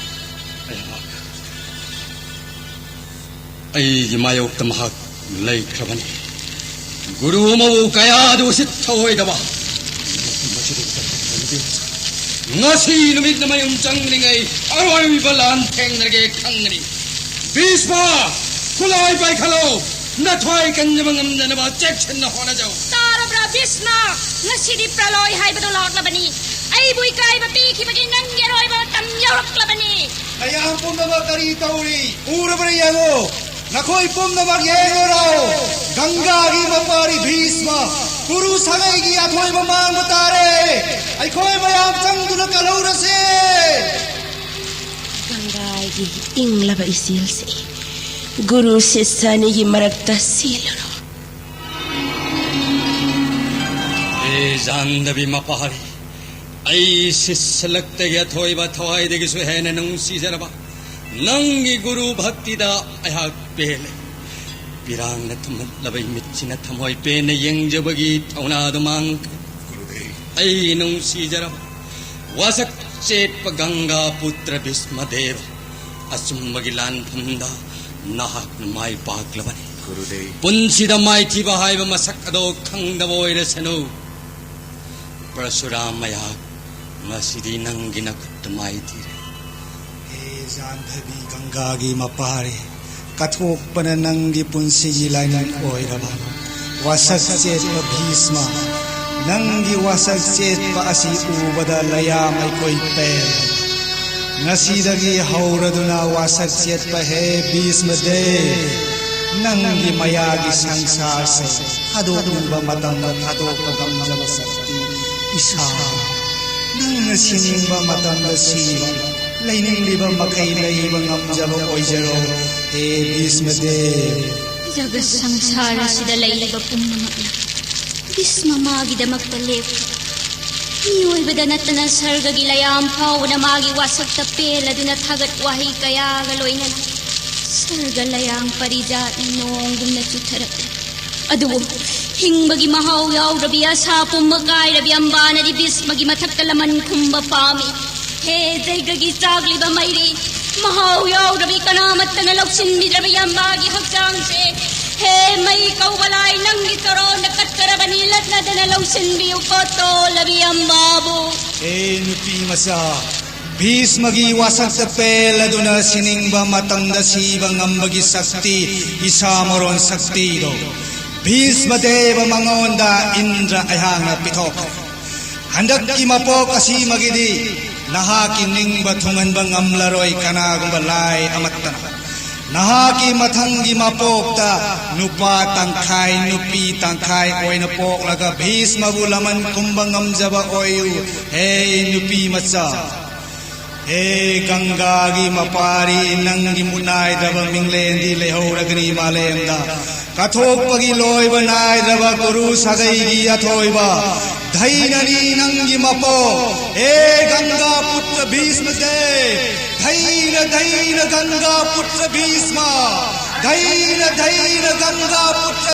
ꯑꯩꯍꯥꯛ, ꯑꯩꯒꯤ ꯃꯥꯌꯣꯛꯇ ꯃꯍꯥꯛ ꯂꯩꯈ꯭ꯔꯕꯅꯤ꯫ ꯒꯨꯔꯨ ꯑꯃꯕꯨ ꯀꯌꯥꯗ ꯎꯁꯤꯠ ꯊꯑꯣꯏꯗꯕ꯫ ꯉꯁꯤ ꯅꯨꯃꯤꯠꯅ ꯃꯌꯨꯝ ꯆꯪꯂꯤꯉꯩ ꯑꯔꯣꯏꯕ ꯂꯥꯟ ꯊꯦꯡꯅꯔꯒꯦ ꯈꯪꯒꯅꯤ꯫ ꯚꯤꯁꯃ, ꯈꯨꯠꯂꯥꯏ ꯄꯥꯏꯈꯠꯂꯣ꯫ ꯅꯊ꯭ꯋꯥꯏ ꯀꯟꯖꯕ ꯉꯝꯅꯅꯕ ꯆꯦꯛꯁꯤꯟꯅ ꯍꯣꯠꯅꯖꯧ꯫ ꯇꯥꯔꯕ꯭ꯔꯥ ꯚꯤꯁꯃ? ꯉꯁꯤꯗꯤ ꯄ꯭ꯔꯂꯣꯏ ꯍꯥꯏꯕꯗꯨ ꯂꯥꯛꯂꯕꯅꯤ꯫ ꯑꯩꯕꯨ ꯏꯀꯥꯏꯕ ꯄꯤꯈꯤꯕꯒꯤ ꯅꯪꯒꯤ ꯑꯔꯣꯏꯕ ꯃꯇꯝ ꯌꯧꯔꯛꯂꯕꯅꯤ꯫ ꯃꯌꯥꯝ ꯄꯨꯝꯅꯃꯛ ꯀꯔꯤ ꯇꯧꯔꯤ? ꯎꯔꯕ꯭ꯔꯥ ꯌꯦꯡꯉꯨ꯫ ꯅꯈꯣꯏ ꯄꯨꯝꯅꯃꯛ ꯌꯦꯡꯂꯨꯔꯣ꯫ ꯒꯪꯒꯥꯒꯤ ꯃꯄꯥꯔꯤ ꯚꯤꯁꯃ, ꯀꯨꯔꯨ ꯁꯥꯒꯩꯒꯤ ꯑꯊꯣꯏꯕ ꯃꯥꯡꯕ ꯇꯥꯔꯦ꯫ ꯑꯩꯈꯣꯏ ꯃꯌꯥꯝ ꯆꯪꯗꯨꯅ ꯀꯜꯍꯧꯔꯁꯦ꯫ ꯒꯪꯒꯥꯒꯤ ꯏꯪꯂꯕ ꯏꯆꯦꯜꯁꯦ, ꯒꯨꯔꯨ ꯁꯤꯁ꯭ꯌ ꯑꯅꯤꯒꯤ ꯃꯔꯛꯇ ꯆꯦꯜꯂꯨꯔꯣ꯫ ꯍꯦ ꯖꯥꯟꯗꯕꯤ ꯃꯄꯥꯔꯤ, ꯑꯩ ꯁꯤꯁ꯭ꯌꯂꯛꯇꯒꯤ ꯑꯊꯣꯏꯕ ꯊꯋꯥꯏꯗꯒꯤꯁꯨ ꯍꯦꯟꯅ ꯅꯨꯡꯁꯤꯖꯔꯕ ꯅꯪꯒꯤ ꯒꯨꯔꯨ ꯚꯛꯇꯤꯗ ꯑꯩꯍꯥꯛ ꯄꯦꯜꯂꯦ꯫ ꯄꯤꯔꯥꯡꯅ ꯊꯨꯝꯍꯠꯂꯕ ꯏꯃꯤꯠꯁꯤꯅ ꯊꯃꯣꯏ ꯄꯦꯟꯅ ꯌꯦꯡꯖꯕꯒꯤ ꯊꯧꯅꯥꯗꯨ ꯃꯥꯡꯈ꯭ꯔꯦ꯫ ꯑꯩ ꯅꯨꯡꯁꯤꯖꯔꯕ ꯋꯥꯁꯛ ꯆꯦꯠꯄ ꯒꯪꯒꯥ ꯄꯨꯇ꯭ꯔ ꯚꯤꯁꯃꯗꯦꯕ, ꯑꯆꯨꯝꯕꯒꯤ ꯂꯥꯟꯐꯝꯗ ꯅꯍꯥꯛꯅ ꯃꯥꯏ ꯄꯥꯛꯂꯕꯅꯤ꯫ ꯒꯨꯔꯨꯗꯦꯕ꯫ ꯄꯨꯟꯁꯤꯗ ꯃꯥꯏꯊꯤꯕ ꯍꯥꯏꯕ ꯃꯁꯛ ꯑꯗꯣ ꯈꯪꯗꯕ ꯑꯣꯏꯔꯁꯅꯨ꯫ ꯄꯔꯁꯨꯔꯥꯝ ꯃꯌꯥꯛ, ꯉꯁꯤꯗꯤ ꯅꯪꯒꯤ ꯅꯈꯨꯠꯇ ꯃꯥꯏꯊꯤꯔꯦ꯫ ꯍꯦ ꯖꯥꯟꯙꯕꯤ ꯒꯪꯒꯥꯒꯤ ꯃꯄꯥꯔꯤ, ꯀꯠꯊꯣꯛꯄꯅ ꯅꯪꯒꯤ ꯄꯨꯟꯁꯤꯒꯤ ꯂꯥꯏꯅꯤꯡ ꯑꯣꯏꯔꯕ ꯋꯥꯁꯛ ꯆꯦꯠꯄ ꯚꯤꯁꯃ, ꯅꯪꯒꯤ ꯋꯥꯁꯛ ꯆꯦꯠꯄ ꯑꯁꯤ ꯎꯕꯗ ꯂꯌꯥꯝ ꯑꯩꯈꯣꯏ ꯄꯦꯜꯂꯦ꯫ ꯉꯁꯤꯗꯒꯤ ꯍꯧꯔꯗꯨꯅ ꯋꯥꯁꯛ ꯆꯦꯠꯄ ꯍꯦ ꯚꯤꯁꯃꯗꯦꯕ, ꯅꯪꯒꯤ ꯃꯌꯥꯒꯤ ꯁꯪꯁꯥꯔꯁꯦ ꯊꯥꯗꯣꯛꯅꯤꯡꯕ ꯃꯇꯝꯗ ꯊꯥꯗꯣꯛꯄ ꯉꯝꯖꯕ ꯁꯛꯇꯤ ꯏꯁꯥ ꯅꯪꯅ ꯁꯤꯅꯤꯡꯕ ꯃꯇꯝꯗ ꯁꯤꯕ, ꯂꯩꯅꯤꯡꯂꯤꯕ ꯃꯈꯩ ꯂꯩꯕ ꯉꯝꯖꯕ ꯑꯣꯏꯖꯔꯣ, ꯍꯦ ꯚꯤꯁꯃꯗꯦꯕ꯫ ꯖꯒꯠ ꯁꯪꯁꯥꯔ ꯑꯁꯤꯗ ꯂꯩꯔꯤꯕ ꯄꯨꯝꯅꯃꯛꯅ ꯚꯤꯁꯃ ꯃꯥꯒꯤꯗꯃꯛꯇ ꯂꯦꯞꯈꯤ꯫ ꯃꯤꯑꯣꯏꯕꯗ ꯅꯠꯇꯅ ꯁꯔꯒꯒꯤ ꯂꯌꯥꯝ ꯐꯥꯎꯕꯅ ꯃꯥꯒꯤ ꯋꯥꯁꯛꯇ ꯄꯦꯜꯂꯗꯨꯅ ꯊꯥꯒꯠ ꯋꯥꯍꯩ ꯀꯌꯥꯒ ꯂꯣꯏꯅꯅ ꯁꯔꯒ ꯂꯌꯥꯝ ꯄꯔꯤꯖꯥꯠꯅ ꯅꯣꯡꯒꯨꯝꯅ ꯆꯨꯊꯔꯛꯂꯤ꯫ ꯑꯗꯨꯕꯨ ꯍꯤꯡꯕꯒꯤ ꯃꯍꯥꯎ ꯌꯥꯎꯗ꯭ꯔꯕꯤ, ꯑꯁꯥ ꯄꯨꯝꯕ ꯀꯥꯏꯔꯕꯤ ꯑꯝꯕꯥꯅꯗꯤ ꯚꯤꯁꯃꯒꯤ ꯃꯊꯛꯇ ꯂꯃꯟ ꯈꯨꯝꯕ ꯄꯥꯝꯃꯤ꯫ ꯍꯦ ꯖꯩꯒꯒꯤ ꯆꯥꯛꯂꯤꯕ ꯃꯩꯔꯤ, ꯃꯍꯥꯎ ꯌꯥꯎꯗ꯭ꯔꯕꯤ ꯀꯅꯥꯃꯠꯇꯅ ꯂꯧꯁꯤꯟꯕꯤꯗ꯭ꯔꯕꯤ ꯑꯝꯕꯥꯒꯤ ꯍꯛꯆꯥꯡꯁꯦ, ꯍꯦ ꯃꯩ ꯀꯧꯕ ꯂꯥꯏ, ꯅꯪꯒꯤ ꯆꯔꯣꯟꯗ ꯀꯠꯆꯔꯕꯅꯤ, ꯂꯠꯅꯗꯅ ꯂꯧꯁꯤꯟꯕꯤꯌꯨ ꯀꯣ ꯇꯣꯜꯂꯕꯤ ꯑꯝꯕꯥꯕꯨ꯫ ꯍꯦ ꯅꯨꯄꯤ ꯃꯆꯥ, ꯚꯤꯁꯃꯒꯤ ꯋꯥꯁꯛꯇ ꯄꯦꯜꯂꯗꯨꯅ ꯁꯤꯅꯤꯡꯕ ꯃꯇꯝꯗ ꯁꯤꯕ ꯉꯝꯕꯒꯤ ꯁꯛꯇꯤ, ꯏꯁꯥ ꯃꯔꯣꯟ ꯁꯛꯇꯤꯗꯣ ꯚꯤꯁꯃꯗꯦꯕ ꯃꯉꯣꯟꯗ ꯏꯟꯗ꯭ꯔ ꯑꯩꯍꯥꯛꯅ ꯄꯤꯊꯣꯛꯈ꯭ꯔꯦ꯫ ꯍꯟꯗꯛꯀꯤ ꯃꯄꯣꯛ ꯑꯁꯤꯃꯒꯤꯗꯤ ꯅꯍꯥꯛꯀꯤ ꯅꯤꯡꯕ ꯊꯨꯡꯍꯟꯕ ꯉꯝꯂꯔꯣꯏ ꯀꯅꯥꯒꯨꯝꯕ ꯂꯥꯏ ꯑꯃꯠꯇꯅ꯫ ꯅꯍꯥꯛꯀꯤ ꯃꯊꯪꯒꯤ ꯃꯄꯣꯛꯇ ꯅꯨꯄꯥ ꯇꯪꯈꯥꯏ, ꯅꯨꯄꯤ ꯇꯪꯈꯥꯏ ꯑꯣꯏꯅ ꯄꯣꯛꯂꯒ ꯚꯤꯁꯃꯕꯨ ꯂꯃꯟ ꯈꯨꯝꯕ ꯉꯝꯖꯕ ꯑꯣꯏꯌꯨ, ꯍꯦ ꯅꯨꯄꯤ ꯃꯆꯥ꯫ ꯍꯦ ꯒꯪꯒꯥꯒꯤ ꯃꯄꯥꯔꯤ, ꯅꯪꯒꯤ ꯃꯨꯠꯅꯥꯏꯗ꯭ꯔꯕ ꯃꯤꯡꯂꯦꯟꯗꯤ ꯂꯩꯍꯧꯔꯒꯅꯤ ꯃꯥꯂꯦꯝꯗ꯫ ꯀꯠꯊꯣꯛꯄꯒꯤ ꯂꯣꯏꯕ ꯅꯥꯏꯗ꯭ꯔꯕ ꯀꯨꯔꯨ ꯁꯥꯒꯩꯒꯤ ꯑꯊꯣꯏꯕ ꯙꯩꯅꯅꯤ ꯅꯪꯒꯤ ꯃꯄꯣꯛ꯫ ꯍꯦ ꯒꯪꯒꯥ ꯄꯨꯠꯇ ꯚꯤꯁꯃꯗꯦꯕ, ꯙꯩꯅ ꯙꯩꯅ ꯒꯪꯒꯥ ꯄꯨꯠꯇ ꯚꯤꯁꯃ, ꯙꯩꯅ ꯙꯩꯅ ꯒꯪꯒꯥ